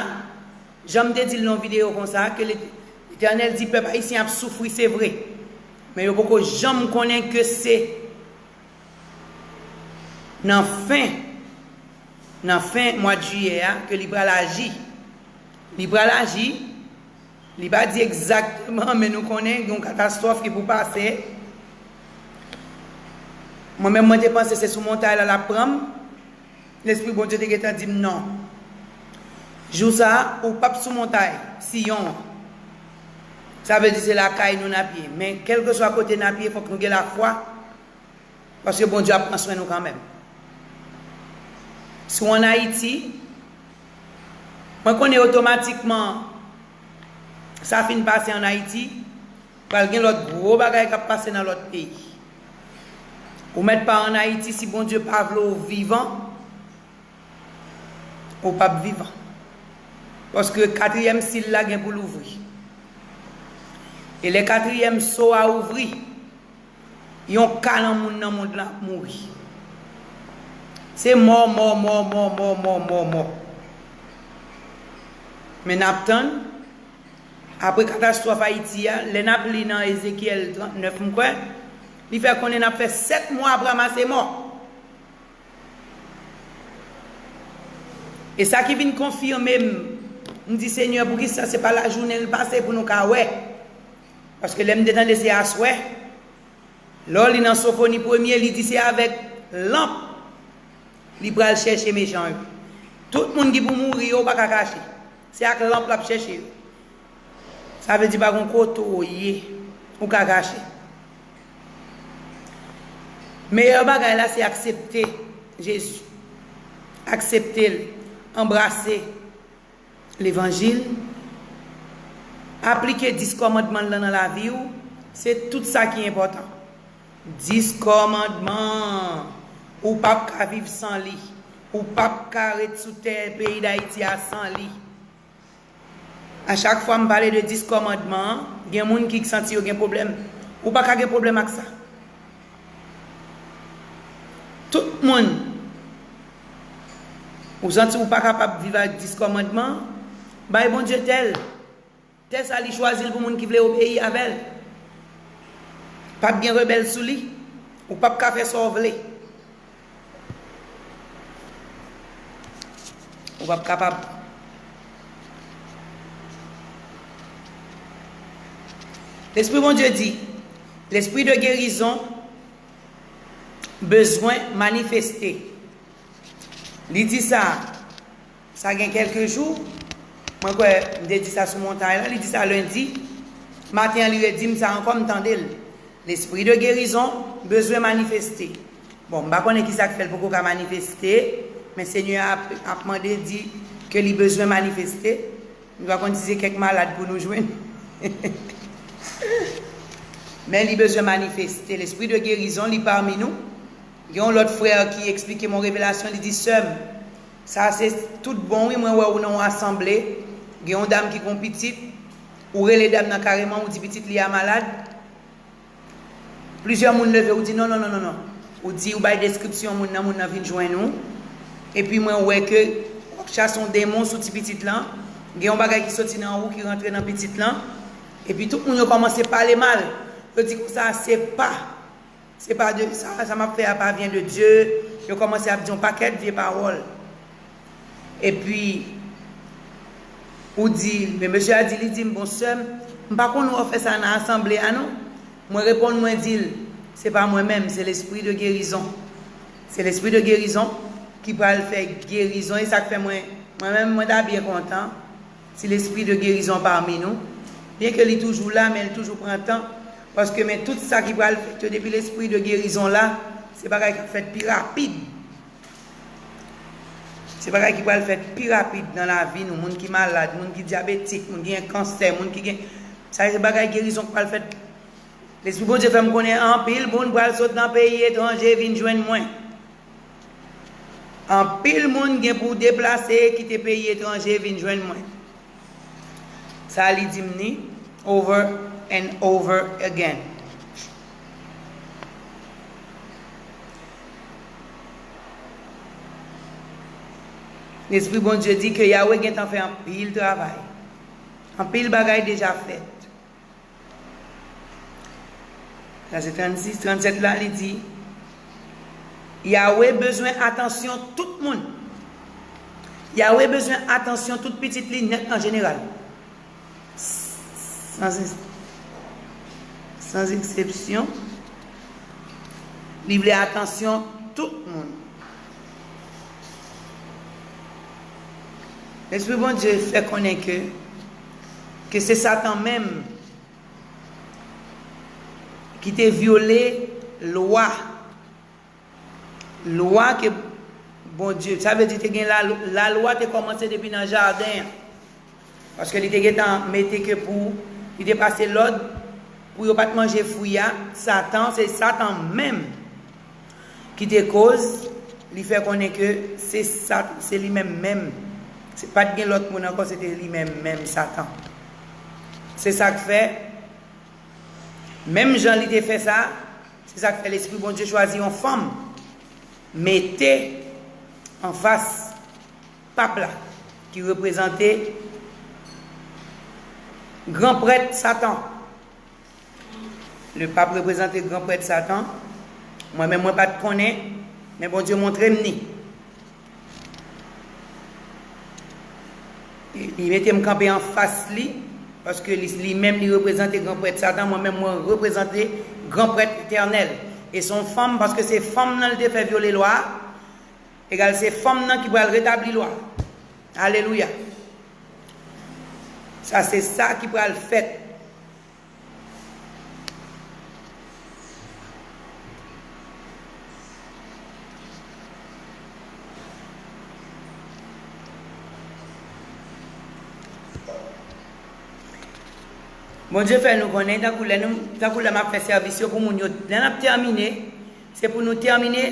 jan m te di l nan yon videyo konsa, ke Let-, Letènèl di pèp ayisyen ap soufri, se vre. Men yo poko janm konnen ke se nan fen, nan fen mwa jiyè a ke li pral aji. Li pral aji. Li pa di egzakteman, men nou konnen gen yon katastwòf ki pou pase. Mwen menm, mwen te panse se sou montay la l ap pran m. Lespri Bondye te gentan di m non. Jou sa a, ou p ap sou montay Siyon an. Sa vle di se lakay nou n ap ye. Men kèlkeswa kote n ap ye, fòk nou gen lafwa. Paske Bondye ap pran swen nou kanmenm. Si w ann Ayiti, mwen konnen otomatikman sa fin pase ann Ayiti, pral gen lòt gwo bagay k ap pase nan lòt peyi. Ou mèt pa ann Ayiti, si Bondye pa vle w vivan, ou p ap vivan. Paske katriyèm sil la gen pou l ouvri. E lè katriyèm so a ouvri, yon ka nan moun nan mond lan ap mouri. Se mò, mò, mò, mò. Men n ap tann, apre katastwòf Ayiti a, lè n ap li nan Ezekyèl trannèf, m kwè, li fè konnen n ap fè sèt mwa ap ranmase mò. E sa ki vin konfime m, m di, Senyè, poukisa se pa lajounen l pase pou nou ka wè? Paske lè m te tande se aswè, lè w li nan Sofoni premye, li di se avèk lanp li pral chèche mechan yo. Tout moun ki pou mouri yo, ou pa ka kache. Se ak lanp l ap chèche yo. Sa vle di pa gen kote w ye, ou ka kache. Meyè bagay la se aksepte Jezi. Aksepte l, anbrase levanjil, aplike dis kòmandman l lan nan lavi w, se tout sa ki enpòtan. Dis kòmandman. Ou p ap ka viv san li. Ou p ap ka ret sou tè peyi Dayiti a san li. A chak fwa m pale de dis kòmandman an, gen moun ki santi yo gen pwoblèm. Ou pa ka gen pwoblèm ak sa. Tout moun, ou santi ou pa kapab viv ak dis kòmandman, bay Bondye tè l. Tè sa li chwazi l pou moun ki vle obeyi avè l. P ap gen rebèl sou li. Ou p ap ka fè sa w vle. Ou p ap kapab. Lespri Bondye di, lespri de gerizon bezwen manifeste. Li di sa, sa gen kèlke jou, mwen kwè m te di sa sou montay la, li di sa lendi maten an, li redi m sa ankò, m tande l. Lespri de gerizon bezwen manifeste. Bon, m pa konnen ki sa k fè l poko ka manifeste, men Senyè a ap, ap mande di ke li bezwen manifeste. Nou pa konn si se kèk malad pou nou jwenn. Men li bezwen manifeste. Lespri de gerizon, li pami nou. Gen yon lòt frè ki eksplike m yon revelasyon, li di, sè m, sa se tout bon, wi, mwen wè ou nan yon asanble, gen yon dam ki gon pitit, ou rele dam nan kareman, ou di pitit li a malad. Plizyè moun leve, ou di, non, non, non, non, non. Ou di, ou bay deskripsyon moun nan, moun nan vin jwenn ou. Epi mwen wè ke w ap chase yon demon sou ti pitit lan. Gen yon bagay ki soti nan ou, ki rantre nan pitit lan. Epi tout moun yo kòmanse pale mal. Yo di konsa, se pa, se pa de, sa, sa m ap fè a pa vyen de Dye. Yo kòmanse ap di yon pakèt vye pawòl. Epi, ou di, men mesye a di, li di m, bon, sè m, m pa konn ou fè sa nan asanble a, non. Mwen reponn, mwen di l, se pa mwen menm, se lespri de gerizon. Se lespri de gerizon ki pral fè gerizon, e sa k fè mwen, mwen menm, mwen ta byen kontan si lespri de gerizon pami nou. Byen ke li toujou la, men li toujou pran tan, paske men tout sa ki pral fèt yo depi lespri de gerizon la, se bagay k ap fèt pi rapid. Se bagay ki pral fèt pi rapid nan lavi nou. Moun ki malad, moun ki dyabetik, moun ki gen kansè, moun ki gen, sa se bagay gerizon k pral fèt. Lespri Bondye fè m konnen anpil moun pral sot nan peyi etranje vin jwenn mwen. Anpil moun gen pou deplase, kite peyi etranje, vin jwenn mwen. Sa li di m ni, over and over again. Lespri Bondye di ke Yahweh gentan fè anpil travay. Anpil bagay deja fèt. Sa se trannsis, trannset la, li di, Yahweh bezwen atansyon tout moun. Yahweh bezwen atansyon tout pitit li nèt an jeneral. Sans, sans eksepsyon, li vle atansyon tout moun. Lespri Bondye fè konnen ke, ke se Satan menm ki te vyole lwa, lwa ke Bondye, sa vle di te gen la, lalwa te kòmanse depi nan jaden an. Paske li te gentan mete ke pou, li te pase lòd pou yo pa t manje fwi a, Satan, se Satan menm ki te koz, li fè konnen ke se sa, se li menm menm. Se pa t gen lòt moun ankò, se te li menm menm, Satan. Se sa k fè, menm jan li te fè sa, se sa k fè Lespri Bondye chwazi yon fanm, mete anfas pap la, ki reprezante gran prèt Satan. Le pap reprezante gran prèt Satan. Mwen menm, mwen pa t konnen, men Bondye montre m ni. Li mete m kanpe anfas li, paske li, li menm li reprezante gran prèt Satan, mwen menm mwen reprezante gran prèt etènèl. E se yon fanm, paske se fanm nan li te fè vyole lwa a, egal se fanm nan ki pral retabli lwa a. Alelouya. Sa se sa ki pral fèt. Bondye fè nou konnen, tankou lè nou, tankou lè m ap fè sèvis yo pou moun yo, lè n ap tèmine, se pou nou tèmine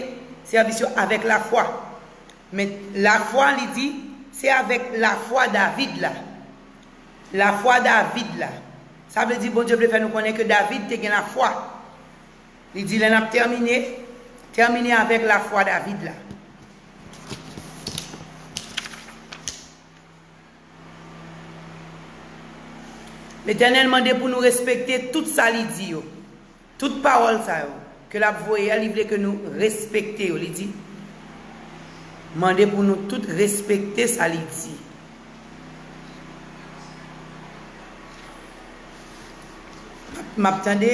sèvis yo avèk lafwa. Men lafwa, li di, se avèk lafwa David la. Lafwa David la. Sa vle di Bondye vle fè nou konnen ke David te gen lafwa. Li di lè n ap tèmine, tèmine avèk lafwa David la. Letènèl mande pou nou respekte tout sa li di yo. Tout pawòl sa yo ke l ap voye a, li vle ke nou respekte yo. Li di, mande pou nou tout respekte sa li di. M ap tande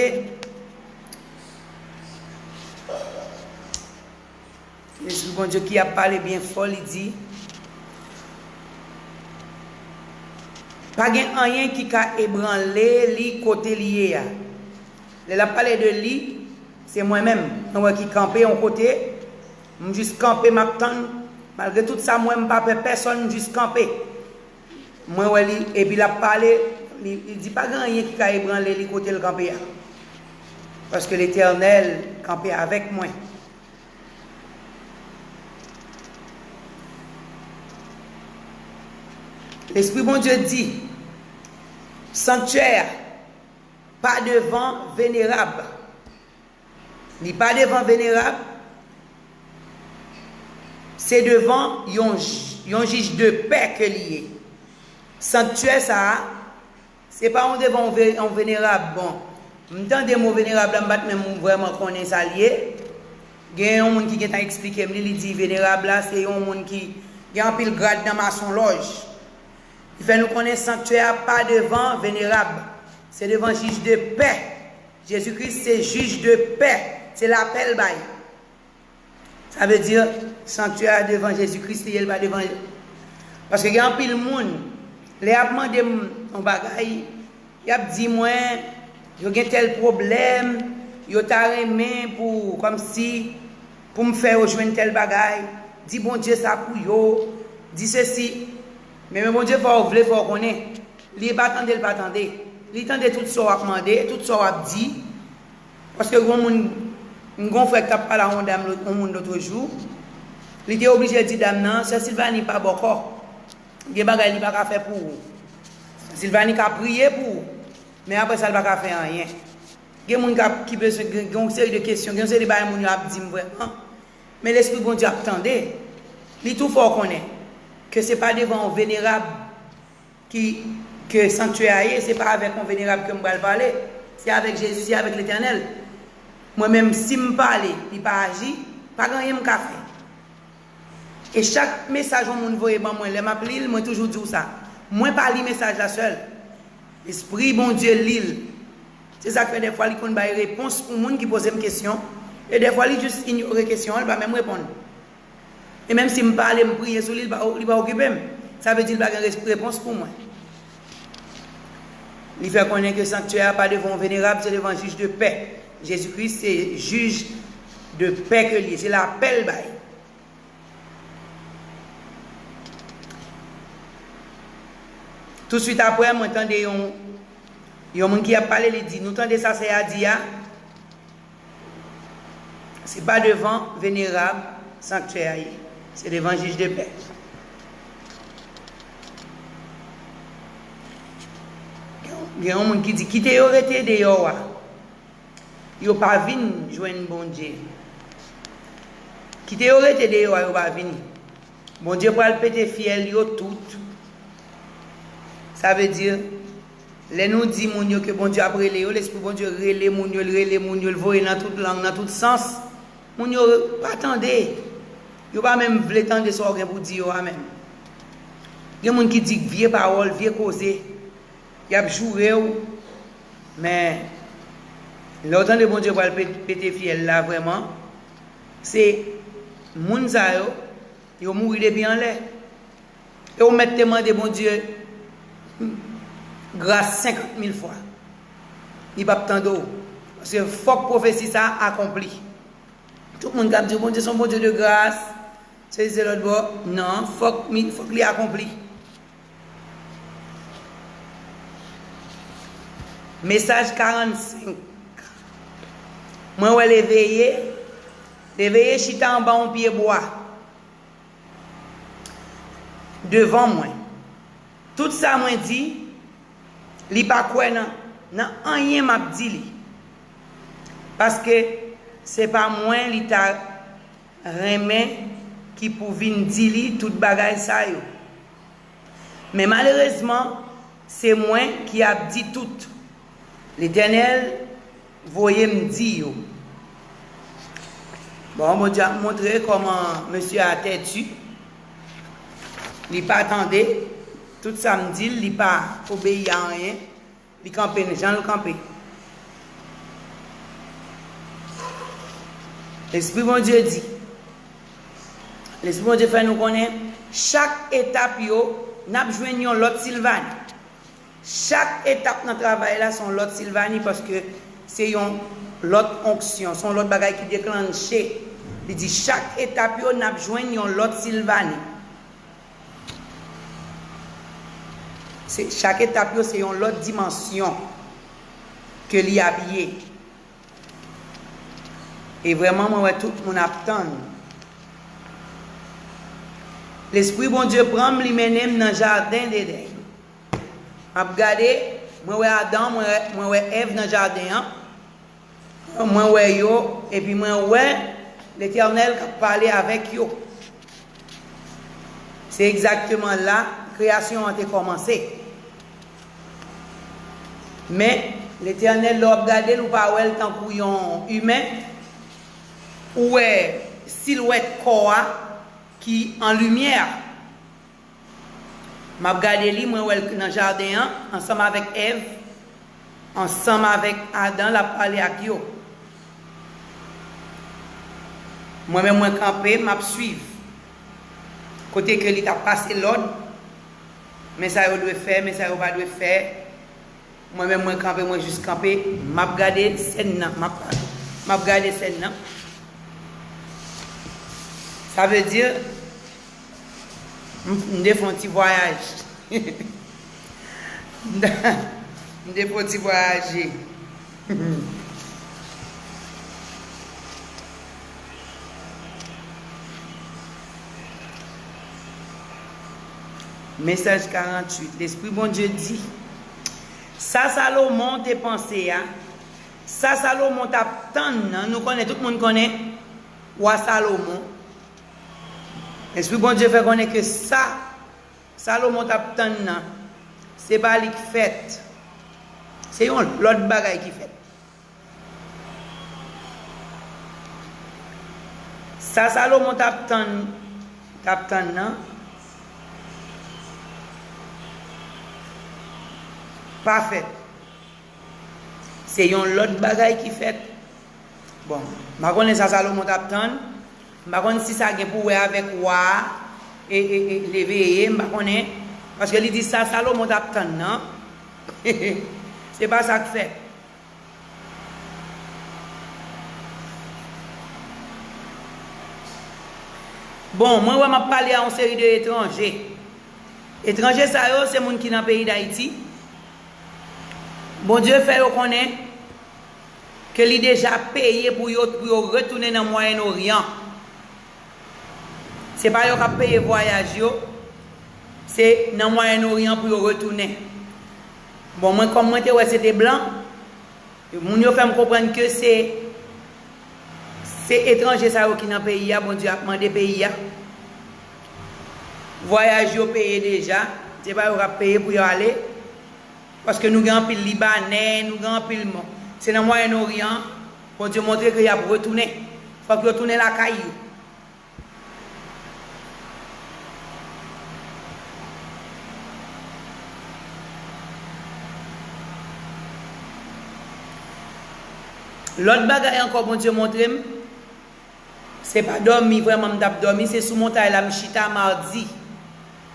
Lespri Bondye ki ap pale byen fò, li di, pa gen anyen ki ka ebranle li kote li ye a. Lè l ap pale de li, se mwen menm. Mwen wè ki kanpe yon kote, m jis kanpe, m ap tann. Malgre tout sa, mwen, m pa pè pèsonn, m jis kanpe. Mwen wè li, epi l ap pale, li, li di, pa gen anyen ki ka ebranle li kote l kanpe a. Paske Letènèl kanpe avèk mwen. Lespri Bondye di, sanktyè a pa devan venerab. Li pa devan venerab. Se devan yon, j- yon jij de pè ke li ye. Sanktyè sa a, se pa yon devan yon ve- yon venerab. Bon, m tande mo venerab la, m pa t menm vrèman konnen sa l ye. Gen yon moun ki gentan eksplike m li, li di venerab la, se yon moun ki gen anpil grad nan masonlòj. Li fè nou konnen sanktyè a pa devan venerab. Se devan jij de pè. Jezi Kris se jij de pè. Se lapè l bay. Sa vle di, sanktyè a devan Jezi Kris li ye, l pa devan. Paske gen anpil moun, lè y ap mande m yon bagay, y ap di mwen, yo gen tèl pwoblèm, yo ta renmen pou, kòmsi, pou m fè yo jwenn tèl bagay, di Bondye sa pou yo, di sesi. Men, men Bondye fè w vle, fè w konnen. Li pa tande, l pa tande. Li tande tout sa w ap mande, tout sa w ap di. Paske gon moun, m gon frè k t ap pale a yon dam, yon moun lòt jou. Li te oblije di dam nan, sè Silvani pa bòkò. Gen bagay li pa ka fè pou ou. Sè Silvani ka priye pou ou. Men apre sa, li pa ka fè anyen. Gen moun k ap, ki bezwen, gen, gen yon seri de kesyon, gen yon seri de bagay moun yo ap di m vrèman. Men Lespri Bondye ap tande. Li tou fè w konnen ke se pa devan yon venerab ki, ke sanktyè a ye, se pa avèk yon venerab ke m pral pale. Se avèk Jezi, se avèk Letènèl. Mwen menm, si m pale, li pa aji, pa gen anyen m ka fè. E chak mesaj yon moun voye ban mwen, lè m ap li l, mwen toujou di w sa. Mwen pa li mesaj la sèl. Lespri Bondye li l. Se sa k fè dèfwa li konn bay repons pou moun ki poze m kesyon. E dèfwa li jis inyore kesyon an, li pa menm reponn. E menm si m pale, m priye sou li, li pa, li pa okipe m. Sa vle di li pa gen res- repons pou mwen. Li fè konnen ke sanktyè a pa devan yon venerab, se devan jij de pè. Jezi Kris se jij de pè ke li ye, se lapè l bay. Tousuit apre, mwen tande yon, yon moun ki ap pale, li di, nou tande sa sè a di a? Se pa devan venerab sanktyè a ye. Se devan jij de pè. Gen yon moun ki di, kite yo rete deyò a. Yo pa vin jwenn Bondye. Kite yo rete deyò a, yo pa vini. Bondye pral pete fyèl yo tout. Sa vle di, lè nou di moun yo ke Bondye ap rele yo, Lespri Bondye rele moun yo, l rele moun yo, l voye nan tout lang, nan tout sans. Moun yo pa tande. Yo pa menm vle tande sa w gen pou di yo a menm. Gen moun ki di vye pawòl, vye koze. Y ap joure w. Men, lè w tande Bondye pral pe- pete fyèl la vrèman, se moun sa yo, yo mouri depi anlè. E w mèt te mande Bondye gras senkant mil fwa. Li p ap tande w. Paske fòk pwofesi sa a akonpli. Tout moun k ap di Bondye se yon Bondye de gras, sezi se lòt bò. Non, fòk, mi- fòk li akonpli. Mesaj karannsenk. Mwen wè Leveye, Leveye chita anba yon pye bwa devan mwen. Tout sa mwen di, li pa kwè nan, nan anyen m ap di li. Paske se pa mwen li ta renmen ki pou vin di li tout bagay sa yo. Men malerezman, se mwen ki ap di tout. Letènèl voye m di yo. Bon, Bondye ap montre kòman mesye a tèti. Li pa tande tout sa m di l, li pa obeyi a anyen. Li kanpe jan l kanpe. Lespri Bondye di, Lespri Bondye fè nou konnen, chak etap yo, n ap jwenn yon lòt Silvani. Chak etap nan travay la, se yon lòt Silvani, paske se yon lòt onksyon, se yon lòt bagay ki deklanche. Li di, chak etap yo, n ap jwenn yon lòt Silvani. Se, chak etap yo, se yon lòt dimansyon ke li ap ye. E vrèman, mwen wè tout moun ap tann. Lespri Bondye pran m, li mennen m nan jaden Deden. M ap gade, mwen wè Adan, mwen wè, mwen wè Èv nan jaden an. Mwen wè yo, epi mwen wè Letènèl k ap pale avèk yo. Se egzakteman la kreyasyon an te kòmanse. Men, Letènèl, lè w ap gade l, ou pa wè l tankou yon imen. Ou wè silwèt kò a ki an limyè. M ap gade li, mwen wè l nan jaden an, ansanm avèk Èv, ansanm avèk Adan, l ap pale ak yo. Mwen menm, mwen kanpe, m ap swiv. Kote ke li t ap pase lòd, men sa yo dwe fè, men sa yo pa dwe fè. Mwen menm, mwen kanpe, mwen jis kanpe, m ap gade sèn nan, m ap, m ap gade sèn nan. Sa vle di, m, m te fè yon ti vwayaj. M te fè yon ti vwayaje. Mesaj karanntuit. Lespri Bondye di, sa Salomon te panse a, sa Salomon t ap tann nan, nou konnen, tout moun konnen wa Salomon. Lespri Bondye fè konnen ke sa Salomon t ap tann nan, se pa li k fèt. Se yon lòt bagay ki fèt. Sa Salomon t ap tann, t ap tann nan, pa fèt. Se yon lòt bagay ki fèt. Bon, m pa konnen sa Salomon t ap tann. M pa konn si sa gen pou wè avèk wa a, e, e, e, Leveye, m pa konnen. Paske li di sa Salomon t ap tann nan. Se pa sa k fèt. Bon, mwen wè m ap pale a yon seri de etranje. Etranje sa yo, se moun ki nan peyi Dayiti. Bondye fè yo konnen ke li deja peye pou yo, pou yo retounen nan Mwayen Oryan. Se pa yo k ap peye vwayaj yo, se nan Mwayen Oryan pou yo retounen. Bon, mwen, kòm mwen te wè se te blan, moun yo fè m konprann ke se, se etranje sa yo ki nan peyi a, Bondye ap mande peyi a. Vwayaj yo peye deja, se pa yo k ap peye pou yo ale. Paske nou gen anpil Libanè, nou gen anpil moun. Se nan Mwayen Oryan, Bondye montre ke y ap retounen. Fòk yo tounen lakay yo. Lòt bagay ankò Bondye montre m, se pa dòmi vrèman m t ap dòmi, se sou montay la m chita madi.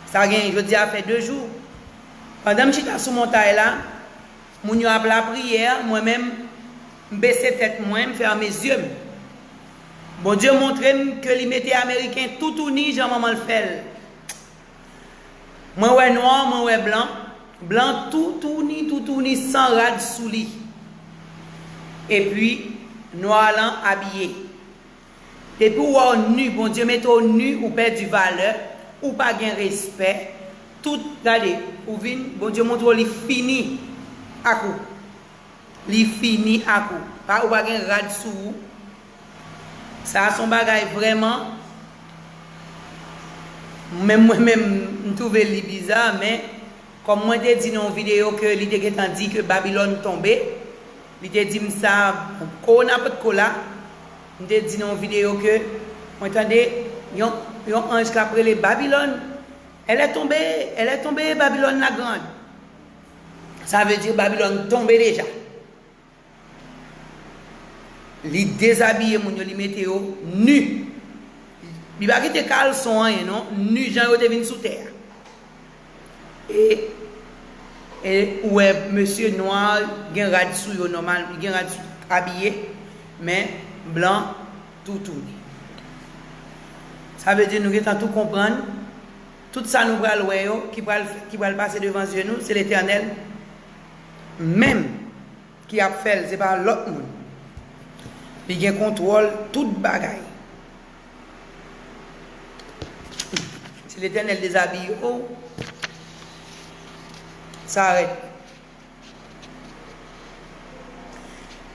Sa gen, jodi a fè de jou. Pandan m chita sou montay la, moun yo ap lapriyè, mwen menm, m bese tèt mwen, m fèmen zye m. Bondye montre m ke li mete Ameriken toutouni jan manman l fè l. Mwen wè nwa, mwen wè blan. Blan toutouni, toutouni, san rad sou li. Epi, nwa lan abiye. Depi w wè w ni, Bondye mete w ni, ou pèdi valè, ou pa gen respè. Tout, gade, ou vin, Bondye montre w li fini ak ou. Li fini ak ou. Pa, ou pa gen rad sou ou. Sa a se yon bagay vrèman, menm mwen menm, m twouve li biza, men kòm mwen te di nan yon videyo ke li te gentan di ke Babilòn tonbe, li te di m sa, kowona potko la, m te di nan yon videyo ke mwen tande yon, yon anj k ap rele Babilòn, elle est tombée, elle est tombée, Babilòn la grande. Sa vle di Babilòn tonbe deja. Li dezabiye moun yo, li mete yo ni. Li pa kite kalson, anyen non, ni jan yo te vin sou tè a. E, e ou wè mesye nwa gen rad sou yo nòmal, li gen rad sou, abiye, men blan toutouni. Sa vle di nou gentan tou konprann, tout sa nou pral wè yo, ki pral, ki pral pase devan zye nou, se Letènèl menm ki ap fè l, se pa lòt moun. Li gen kontwòl tout bagay. Si Letènèl dezabiye w, sa rèd.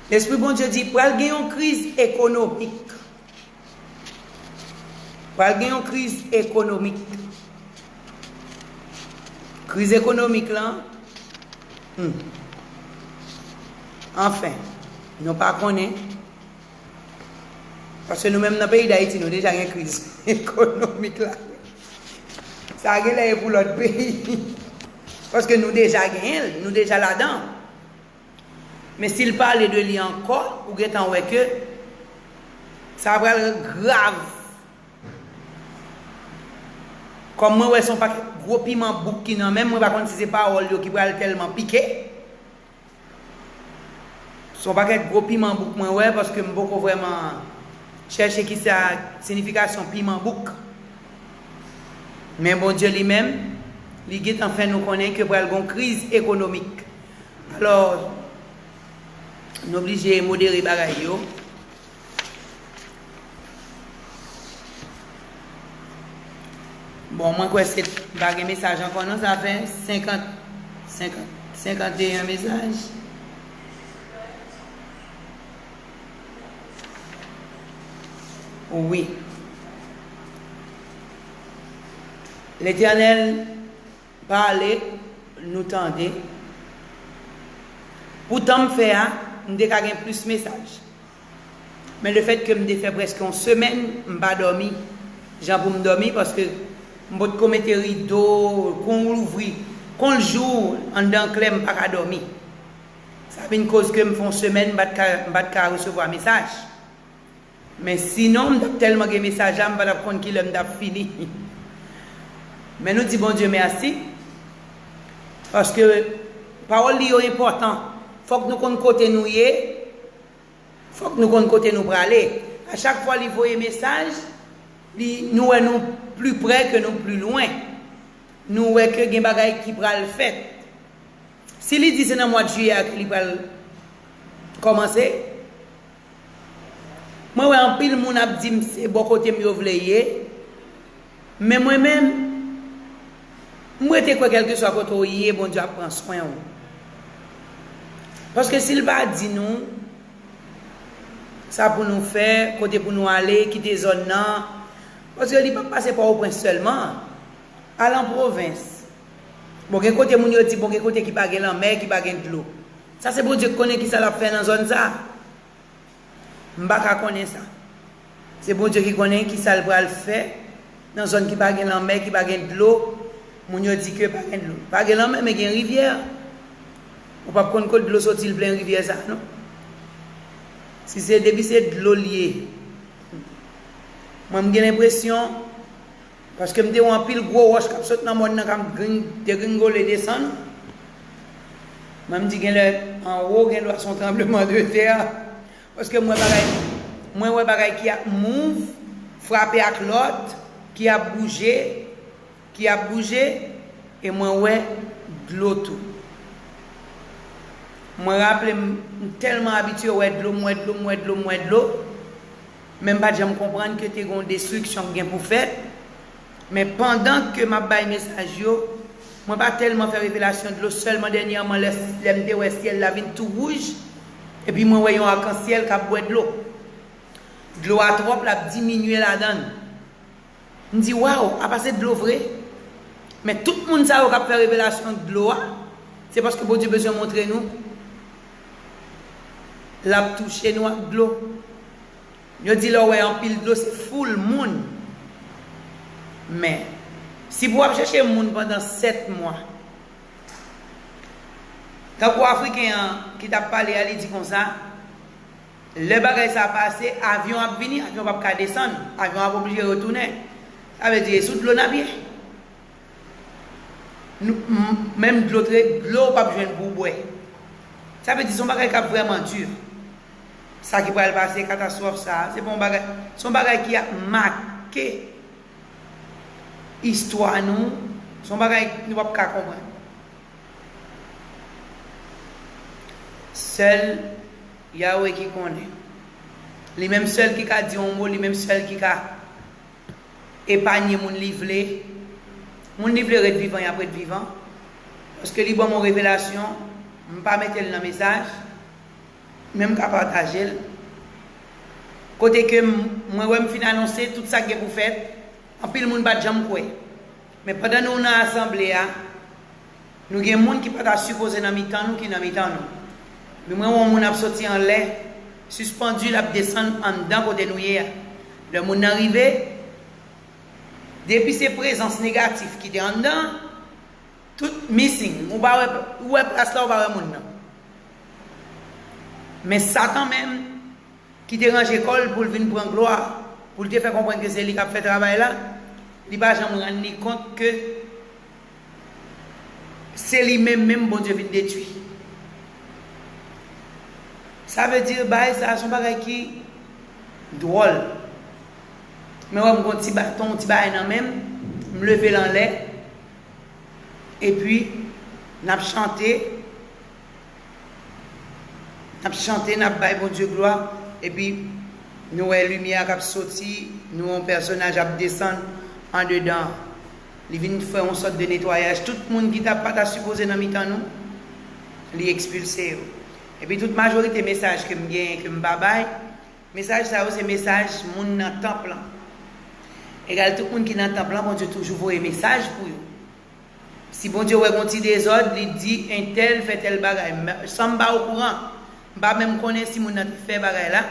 Lespri Bondye di, pral gen yon kriz ekonomik. Pral gen yon kriz ekonomik. Kriz ekonomik lan, hmm. Anfen, nou pa konnen. Paske nou menm nan peyi Dayiti, nou deja gen kriz ekonomik la. Sa genlè e pou lòt peyi. Paske nou deja genyen l, nou deja ladan. Men si l pale de li ankò, ou gentan wè ke sa pral grav. Kòm mwen wè se yon pakèt gwo piman bouk ki nan men m, mwen pa konn si se pawòl yo ki pral tèlman pike. Se yon pakèt gwo piman bouk mwen wè, paske m poko vrèman chèche kisa siyifikasyon piman bouk. Men Bondye li menm, li gentan fè nou konnen ke pral gon kriz ekonomik. Alò, nou oblije modere bagay yo. Bon, mwen kwè se pa gen mesaj ankò non, sa fè senkant, senkant, senkanteyen mesaj. Wi. Letènèl pale, nou tande. Pou tan m fè a, m te ka gen plis mesaj. Men lefètke m te fè prèske yon semèn, m pa dòmi jan pou m dòmi, paske m potko mete rido, kon louvri, kon l jou, anndan klè, m pa ka dòmi. Sa vin koz ke m fè yon semèn, m pa t ka, m pa t ka resevwa mesaj. Men sinon, m t ap tèlman gen mesaj la, m pa t ap konn kilè m t ap fini. Men nou di Bondye mèsi, paske pawòl li yo enpòtan. Fòk nou konn kote nou ye, fòk nou konn kote nou prale. A chak fwa li voye mesaj, li, nou wè nou pli prè ke nou pli lwen. Nou wè ke gen bagay ki pral fèt. Si li di se nan mwa jiyè a ke li pral kòmanse, mwen wè anpil moun ap di m se bò kote m yo vle ye, men mwen menm, m rete kwè kèlkeswa kote w ye, Bondye ap pran swen w. Paske si l pa di nou sa pou nou fè, kote pou nou ale, kite zòn nan, paske li p ap pase Pòtoprens sèlman. Al an pwovens. Bon, gen kote moun yo di, bon, gen kote ki pa gen lanmè, ki pa gen dlo. Sa se Bondye k konnen kisa l ap fè nan zòn sa. M pa ka konnen sa. Se Bondye ki konnen kisa l pral fè nan zòn ki pa gen lanmè, ki pa gen dlo. Moun yo di ke pa gen dlo. Pa gen lanmè, men gen rivyè. Ou p ap konn kot dlo soti, l plen rivyè sa, non. Si se, depi se dlo l ye. Mwen, m gen lenpresyon, paske m te wè anpil gwo wòch k ap sot nan mòn nan, k ap gring-, degringole desann. Mwen, m di genlè anwo, gen dwa se yon tranbleman de tè. Paske m wè bagay, mwen wè bagay ki ap mouv, frape ak lòt, ki ap bouje, ki ap bouje, e mwen wè dlo tou. Mwen raple m, m tèlman abitye wè dlo, m wè dlo, m wè dlo, m wè dlo, men m pa t janm konprann ke te gen yon destriksyon k gen pou fèt. Men pandan ke m ap bay mesaj yo, mwen pa tèlman fè revelasyon dlo, sèlman dènyèman lè, lè m te wè syèl la vin tou wouj, epi mwen wè yon akansyèl k ap bwè dlo. Dlo a twòp, l ap diminye ladan l. M di, waw, apa se dlo vre? Men tout moun sa yo k ap fè revelasyon dlo a, se paske Bondye bezwen montre nou l ap touche nou ak dlo. Yo di lè w wè anpil dlo, se full moon. Men, si pou w ap chèche moun pandan sèt mwa, tankou Afriken an ki t ap pale a, li di konsa, lè bagay sa pase, avyon ap vini, avyon p ap ka desann, avyon ap oblije retounen. Sa vle di, e sou dlo n ap ye. Nou, m- menm dlo tre, dlo w p ap jwenn pou w bwè. Sa vle di, se yon bagay k ap vrèman di. Sa ki pral pase, katastwòf sa a, se pa yon bagay, se yon bagay ki ap make istwa nou, se yon bagay nou p ap ka konprann. Sèl Yawe ki konnen. Li menm sèl ki ka di yon mo, li menm sèl ki ka epanye moun li vle. Moun li vle ret vivan, y ap ret vivan. Paske li ban m yon revelasyon, m pa mete l nan mesaj, men m ka pataje l. Kote ke m- mwen wè m fin anonse tout sa k gen pou fèt, anpil moun pa t janm kwè. Men pandan nou nan asanble a, nou gen moun ki pa ta sipoze nan mitan nou ki nan mitan nou. Men mwen wè yon moun ap soti anlè, sispandi, l ap desann anndan kote nou ye a. Lè moun nan rive, depi se prezans negatif ki te anndan, tout missing. Ou pa wè, ou wè plas la, ou pa wè moun nan. Men Satan menm, ki te ranje kò l pou l vin pran glwa, pou l te fè konprann ke se li k ap fè travay la, li pa janm rann li kont ke se li menm menm Bondye vin detwi. Sa vle di, bagay sa a se yon bagay ki dwòl. Men wè m gon ti baton, yon ti bagay nan men m, m leve l anlè, epi n ap chante, n ap chante, n ap bay Bondye glwa, epi nou wè limyè a k ap soti, nou wè yon pèsonaj ap desann andedan. Li vin fè yon sòt de netwayaj. Tout moun ki ta pa ta sipoze nan mitan nou, li ekspilse yo. Epi tout majorite mesaj ke m genyen, ke m pa bay, mesaj sa yo se mesaj moun nan tanp lan. Egal tout moun ki nan tanp lan, Bondye toujou voye mesaj pou yo. Si Bondye wè gon ti dezòd, li di entèl fè tèl bagay. Men, san m pa okouran, m pa menm konnen si moun nan te fè bagay la.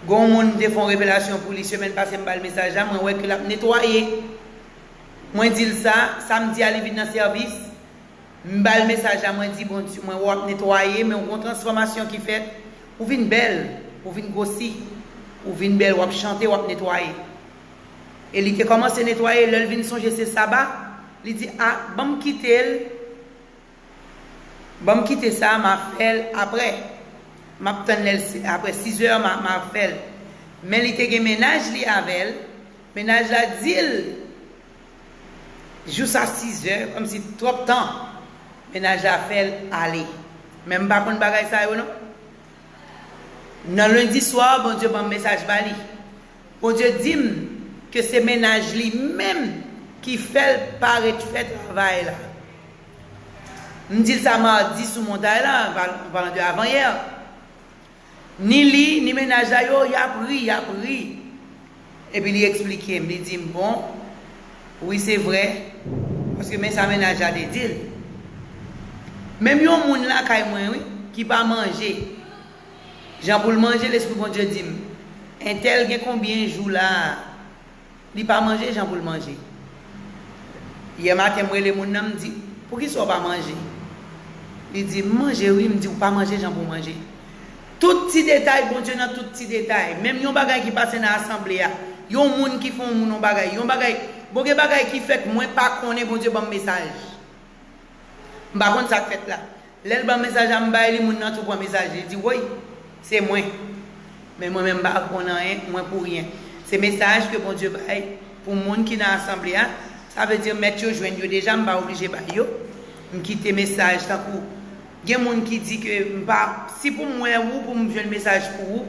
Gon moun m te fè yon revelasyon pou li semèn pase, m ba l mesaj la, mwen wè ke l ap netwaye. Mwen di l sa, samdi a li vin nan sèvis. M ba l mesaj la, mwen di, Bondye, mwen wè w ap netwaye, men w gon transfòmasyon ki fèt. Ou vin bèl, ou vin gwosi, ou vin bèl, w ap chante, w ap netwaye. E li te kòmanse netwaye, lè l vin sonje se saba, li di, a, ban m kite l, ban m kite sa, m a fè l aprè. M ap tann lè l si- aprè sizè, m a, m a fè l. Men li te gen mennaj li avè l, mennaj la di l, jou sa sizè, kòmsi twòp tan, mennaj la fè l ale. Men m pa konn bagay sa yo non. Nan lendi swa, Bondye ban m mesaj ba li. Bondye di m ke se mennaj li menm ki fè l pa ret fè travay la. M di l sa madi sou montay la, an palan de avanyè. Ni li, ni mennaj la yo, y ap ri, y ap ri. Epi li eksplike m, li di m, bon, wi se vrè, paske men sa mennaj la te di l. Menm yon moun lakay mwen, wi, ki pa manje. Jan pou l manje, Lespri Bondye di m, entèl gen konbyen jou la a, li pa manje jan pou l manje. Yè maten, m rele moun nan, m di, poukisa w pa manje? Li di, m manje wi, m di, ou pa manje jan pou w manje. Tout ti detay, Bondye nan tout ti detay. Menm yon bagay ki pase nan asanble a, yon moun ki fè yon moun yon bagay, yon bagay, bon gen bagay ki fèt, mwen pa konnen, Bondye ban m mesaj. M pa konn sa k fèt la. Lè l ban m mesaj la, m bay li, moun nan tou pran mesaj li, li di, woy, se mwen. Men mwen menm m pa konn anyen, mwen pou ryen. Se mesaj ke Bondye bay pou moun ki nan asanble a, Sa vle di mèt yo jwenn yo deja, m pa oblije bay yo. M kite mesaj tankou gen moun ki di ke m pa, si pou m wè ou, pou m jwenn mesaj pou ou,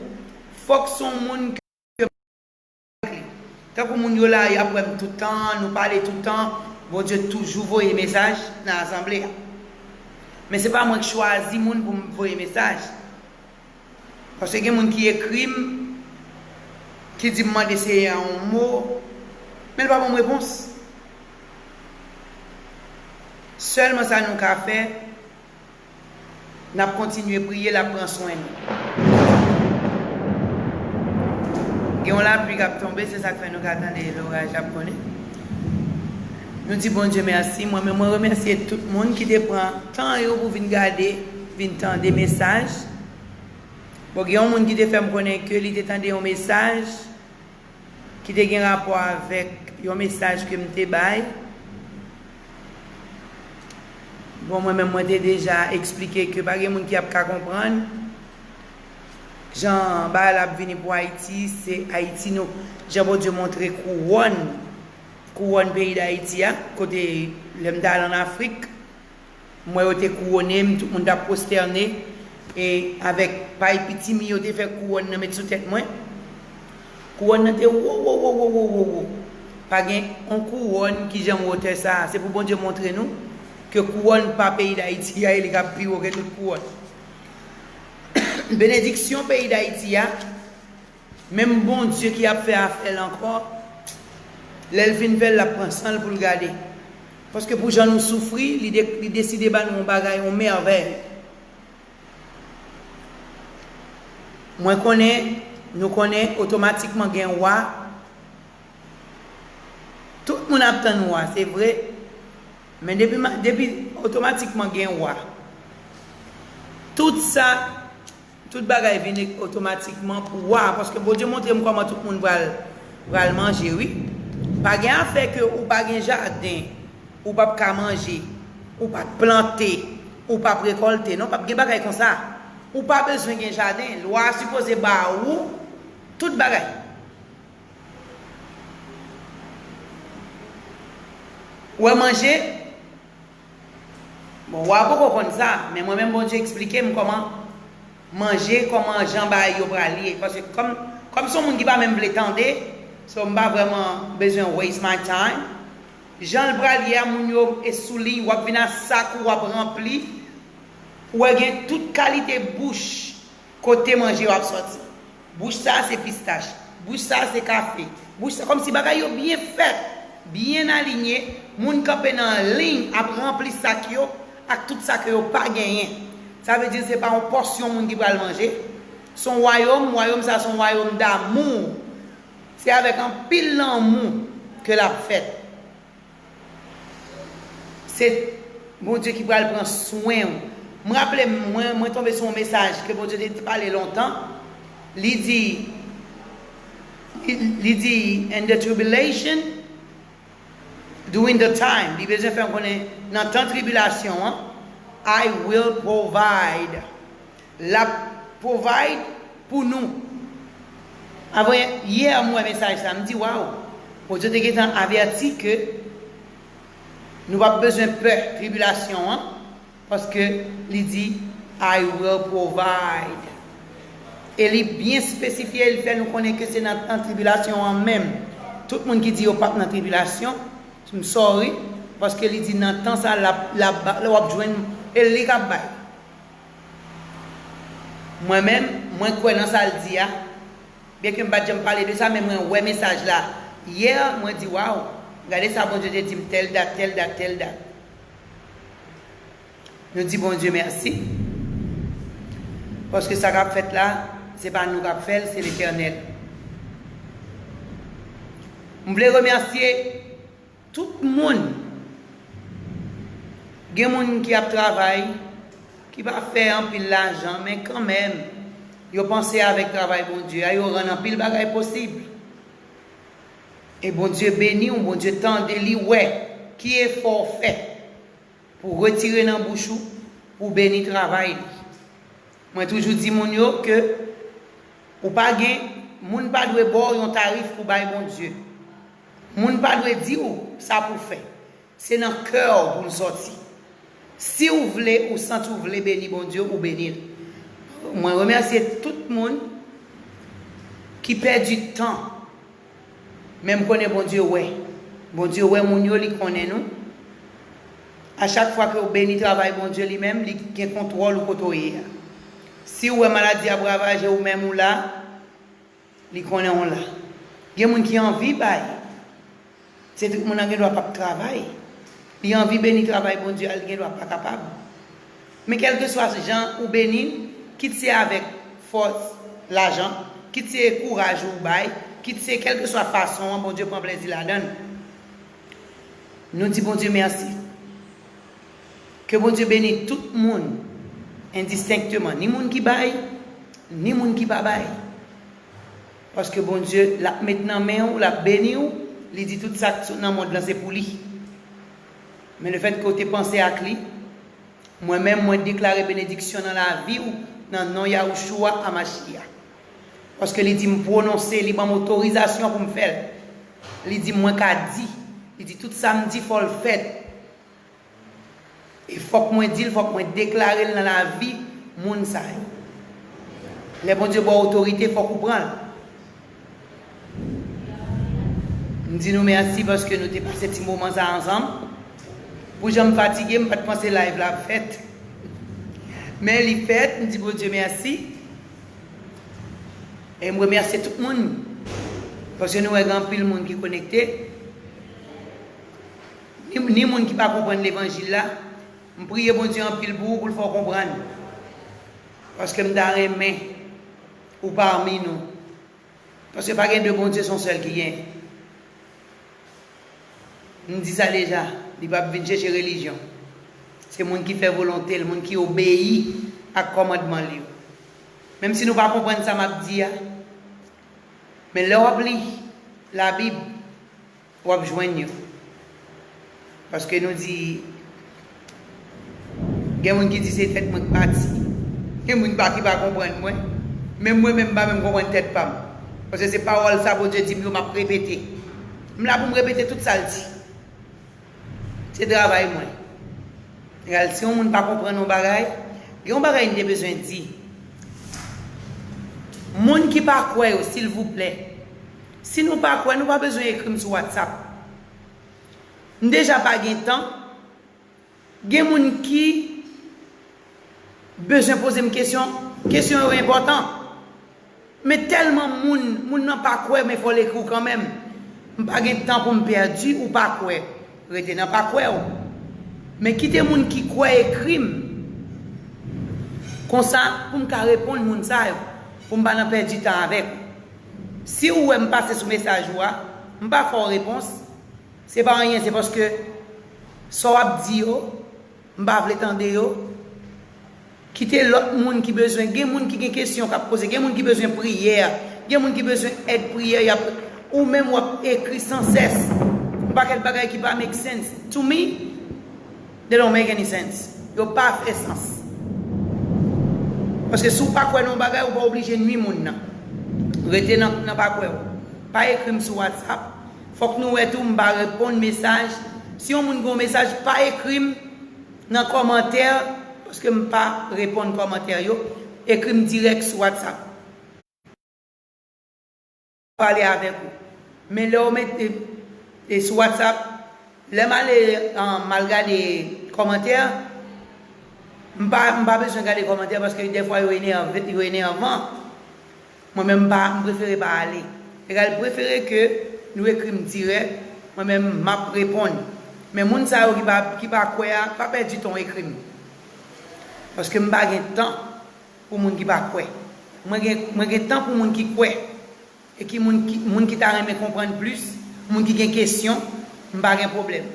fòk se yon moun ke m pale avèk li. Tankou moun yo la, y ap wè m tout tan, nou pale tout tan, Bondye toujou voye mesaj nan asanble a. Men se pa mwen k chwazi moun pou m voye mesaj. Paske gen moun ki ekri m, ki di m mande Seyè a yon mo, men l pa ban m repons. Sèlman sa nou ka fè, n ap kontinye priye, l ap pran swen nou. Gen yon lapli k ap tonbe, se sa k fè nou ka tande loraj ap konnen. Nou di Bondye mèsi. Mwen menm, mwen remèsye tout moun ki te pran tan yo pou vin gade, vin tande mesaj. Bon, gen yon moun ki te fè m konnen ke li te tande yon mesaj ki te gen rapò avèk yon mesaj ke m te bay. Bon, mwen menm, mwen te deja eksplike ke pa gen moun ki ap ka konprann jan bagay la ap vini pou Ayiti, se Ayiti nou, jan Bondye montre kouwòn, kouwòn peyi Dayiti a, kote lè m t al ann Afrik, m wè yo te kouwone m, tout moun t ap pwostène, e avèk pay pitimi yo te fè kouwòn nan met sou tèt mwen. Kouwòn nan te wo, wo, wo, wo, wo, wo, wo. Pa gen yon kouwòn ki janm wotè sa a. Se pou Bondye montre nou ke kouwòn pa peyi Dayiti a, e li ka pi wo ke tout kouwòn. Benediksyon peyi Dayiti a, menm Bondye ki ap fè afè l ankò, lè l fin fè l, l ap pran san l pou l gade. Paske pou jan nou soufri, li, de, li deside ba nou yon bagay, yon mèvèy. Mwen konnen, nou konnen, otomatikman gen wa. Tout moun ap tann wa, se vre. Men depi, ma- depi otomatikman gen wa. Tout sa, tout bagay vin otomatikman pou wa. Paske Bondye montre m kòman tout moun pral, pral manje, wi. Pa gen afè ke ou pa gen jaden, ou p ap ka manje, ou p ap plante, ou p ap rekòlte. Non, p ap gen bagay konsa. Ou pa bezwen gen jaden. Lwa a sipoze ba ou tout bagay. Ou wè manje? Bon, wa poko konn sa, men mwen menm Bondye eksplike m kòman manje, kòman jan bagay yo pral ye. Paske kòm, kòm se yon moun ki pa menm vle tande, so m pa vrèman bezwen waste my time. Jan l pral ye a, moun yo e sou liy, w ap vin a sak ou w ap ranpli, ou wè gen tout kalite bouch kote manje yo ap sòti. Bouch sa a se pistach, bouch sa a se kafe, bouch sa, kòmsi bagay yo byen fèt, byen alinye, moun kanpe nan liy ap ranpli sak yo ak tout sa ke yo pa genyen. Sa vle di se pa yon pòsyon moun ki pral manje, se yon wayòm, wayòm sa a se yon wayòm damou. Se avèk anpil lanmou ke l ap fèt. Se Bondye ki pral pran swen w. M raple m, mwen, mwen tonbe sou yon mesaj ke Bondye te pale lontan. Li di, li, li di, "In the tribulation, during the time," li bezwen fè m konnen nan tan tribilasyon an, "I will provide." L ap provide pou nou. Avan yè, m wè mesaj sa, m di, "Waw, Bondye te gentan avèti ke nou p ap bezwen pè tribilasyon an, paske li di, 'I will provide.'" E li byen espesifye, li fè nou konnen ke se nan tan tribilasyon an menm. Tout moun ki di yo p ap nan tribilasyon, m sorry, paske li di nan tan sa, l ap, l ap ba- w ap jwenn, e li k ap bay. Mwen menm, mwen kwè nan sa l di a. Byenke m pa t janm pale de sa, men mwen wè mesaj la yè, mwen di, "Waw, gade sa Bondye te di m tèl dat, tèl dat, tèl dat." Nou di Bondye mèsi. Paske sa k ap fèt la, se pa nou k ap fè l, se Letènèl. M vle remèsye tout moun. Gen moun ki ap travay, ki pa fè anpil lajan, men kanmenm, yo panse avèk travay Bondye a, yo rann anpil bagay posib. E Bondye beni w, Bondye tande, li wè ki efò w fè pou retire nan bouch ou, pou beni travay li. Mwen toujou di moun yo ke ou pa gen, moun pa dwe ba w yon tarif pou bay Bondye. Moun pa dwe di w sa pou w fè. Se nan kè w pou l sòti. Si w vle, ou santi w vle beni Bondye, ou beni l. Mwen remèsye tout moun ki pèdi tan. Men m konnen Bondye wè. Bondye wè moun yo, li konnen nou. A chak fwa ke w beni travay Bondye li menm, li gen kontwòl ou kote w ye a. Si w wè maladi ap ravaje w menm ou la, li konnen w la. Gen moun ki anvi bay. Se tout moun nan gen dwa p ap travay. Li anvi beni travay Bondye a, li gen dwa pa kapab. Men kèlkeswa jan ou beni l, kit se avèk fòs, lajan, kit se kouraj ou bay, kit se kèlkeswa fason an, Bondye pran plezi ladan l. Nou di Bondye mèsi. Ke Bondye beni tout moun, endistenkteman, ni moun ki bay, ni moun ki pa bay. Paske Bondye, l ap met nan men w, l ap beni w, li di tout sa k sot nan mond lan se pou li. Men lefètke w te panse ak li, mwen menm, mwen deklare benediksyon nan lavi w, nan non Yahushua Hamashiach. Paske li di m pwononse, li ban m otorizasyon pou m fè l. Li di mwen ka di, li di tout sa m di fò l fèt. E fòk mwen di l, fòk mwen deklare l nan lavi moun sa yo. Lè Bondye ba w otorite, fòk ou pran l. M di nou mèsi paske nou te pase ti moman sa ansanm. Pou jan m fatige, m pa t panse live la ap fèt. Men li fèt, m di Bondye mèsi. E m remèsye tout moun. Paske nou wè gen anpil moun ki konekte. Ni, ni moun ki pa konprann levanjil la, m priye Bondye anpil pou ou, pou l fè w konprann. Paske m ta renmen ou pami nou. Paske pa gen de Bondye, se yon sèl ki gen. M di sa deja, li p ap vin chèche relijyon. Se moun ki fè volonte l, moun ki obeyi ak kòmandman l yo. Menm si nou pa konprann sa m ap di a, men lè w ap li Labib, w ap jwenn yo. Paske nou di, gen moun ki di se tèt mwen k pati. Gen moun pa ki pa konprann mwen. Menm mwen menm m pa menm konprann tèt pa m. Paske se pawòl sa Bondye di m yo m ap repete. M la pou m repete tout sa l di. Se travay mwen. Egal, si yon moun pa konprann yon bagay, gen yon bagay m te bezwen di. Moun ki pa kwè yo, silvouplè, si nou pa kwè, nou pa bezwen ekri m sou WhatsApp. M deja pa gen tan. Gen moun ki bezwen poze m kesyon, kesyon yo enpòtan. Men tèlman moun, moun nan pa kwè, men fò l ekri w kanmenm. M pa gen tan pou m pèdi ou pa kwè. Rete nan pa kwè w. Men kite moun ki kwè ekri m. Konsa, pou m ka reponn moun sa yo, pou m pa nan pèdi tan avèk ou. Si ou wè m pase sou mesaj ou a, m pa fè w repons, se pa anyen, se paske sa w ap di yo, m pa vle tande yo. Kite lòt moun ki bezwen, gen moun ki gen kesyon k ap poze, gen moun ki bezwen priyè, gen moun ki bezwen èd priyè, y ap, ou menm w ap ekri san sès. Yon pakèt bagay ki pa make sense. To me, they don't make any sense. Yo pa fè sans. Paske si w pa kwè nan yon bagay, ou pa oblije nwi moun nan. Rete nan, nan pa kwè w. Pa ekri m sou WhatsApp. Fòk nou wè tou, m pa reponn mesaj. Si yon moun gen yon mesaj, pa ekri m nan kòmantè, paske m pa reponn kòmantè yo. Ekri m dirèk sou WhatsApp. Pale avèk ou. Men lè w mete e sou WhatsApp, lè m ale, um, m al gade kòmantè, m pa, m pa bezwen gade kòmantè paske dèfwa yo enève, yo enèvan. Mwen menm m pa, m prefere pa ale. Egal, prefere ke nou ekri m dirèk, mwen menm m ap reponn. Men moun sa yo ki pa, ki pa kwè a, pa pèdi tan w ekri m. Paske m pa gen tan pou moun ki pa kwè. Mwen gen, mwen gen tan pou moun ki kwè. E ki moun ki, moun ki ta renmen konprann plis, moun ki gen kesyon, m pa gen pwoblèm.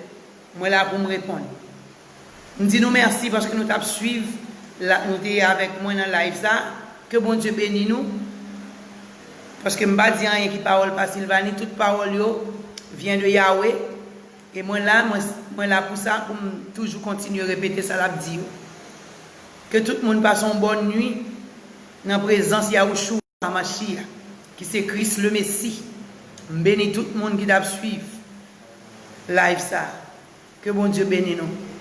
Mwen la pou m reponn. M di nou mèsi paske nou t ap swiv, la, nou te avèk mwen nan live sa. Ke Bondye beni nou. Paske m pa di anyen ki pawòl pa Silvani, tout pawòl yo vyen de Yahweh. E mwen la, mwen, mwen la pou sa, pou m toujou kontinye repete sa l ap di yo. Ke tout moun pase yon bòn nwi nan prezans Yahushua Hamashiach, ki se Kris le Mesi. M beni tout moun ki t ap swiv. live sa. Ke Bondye beni nou.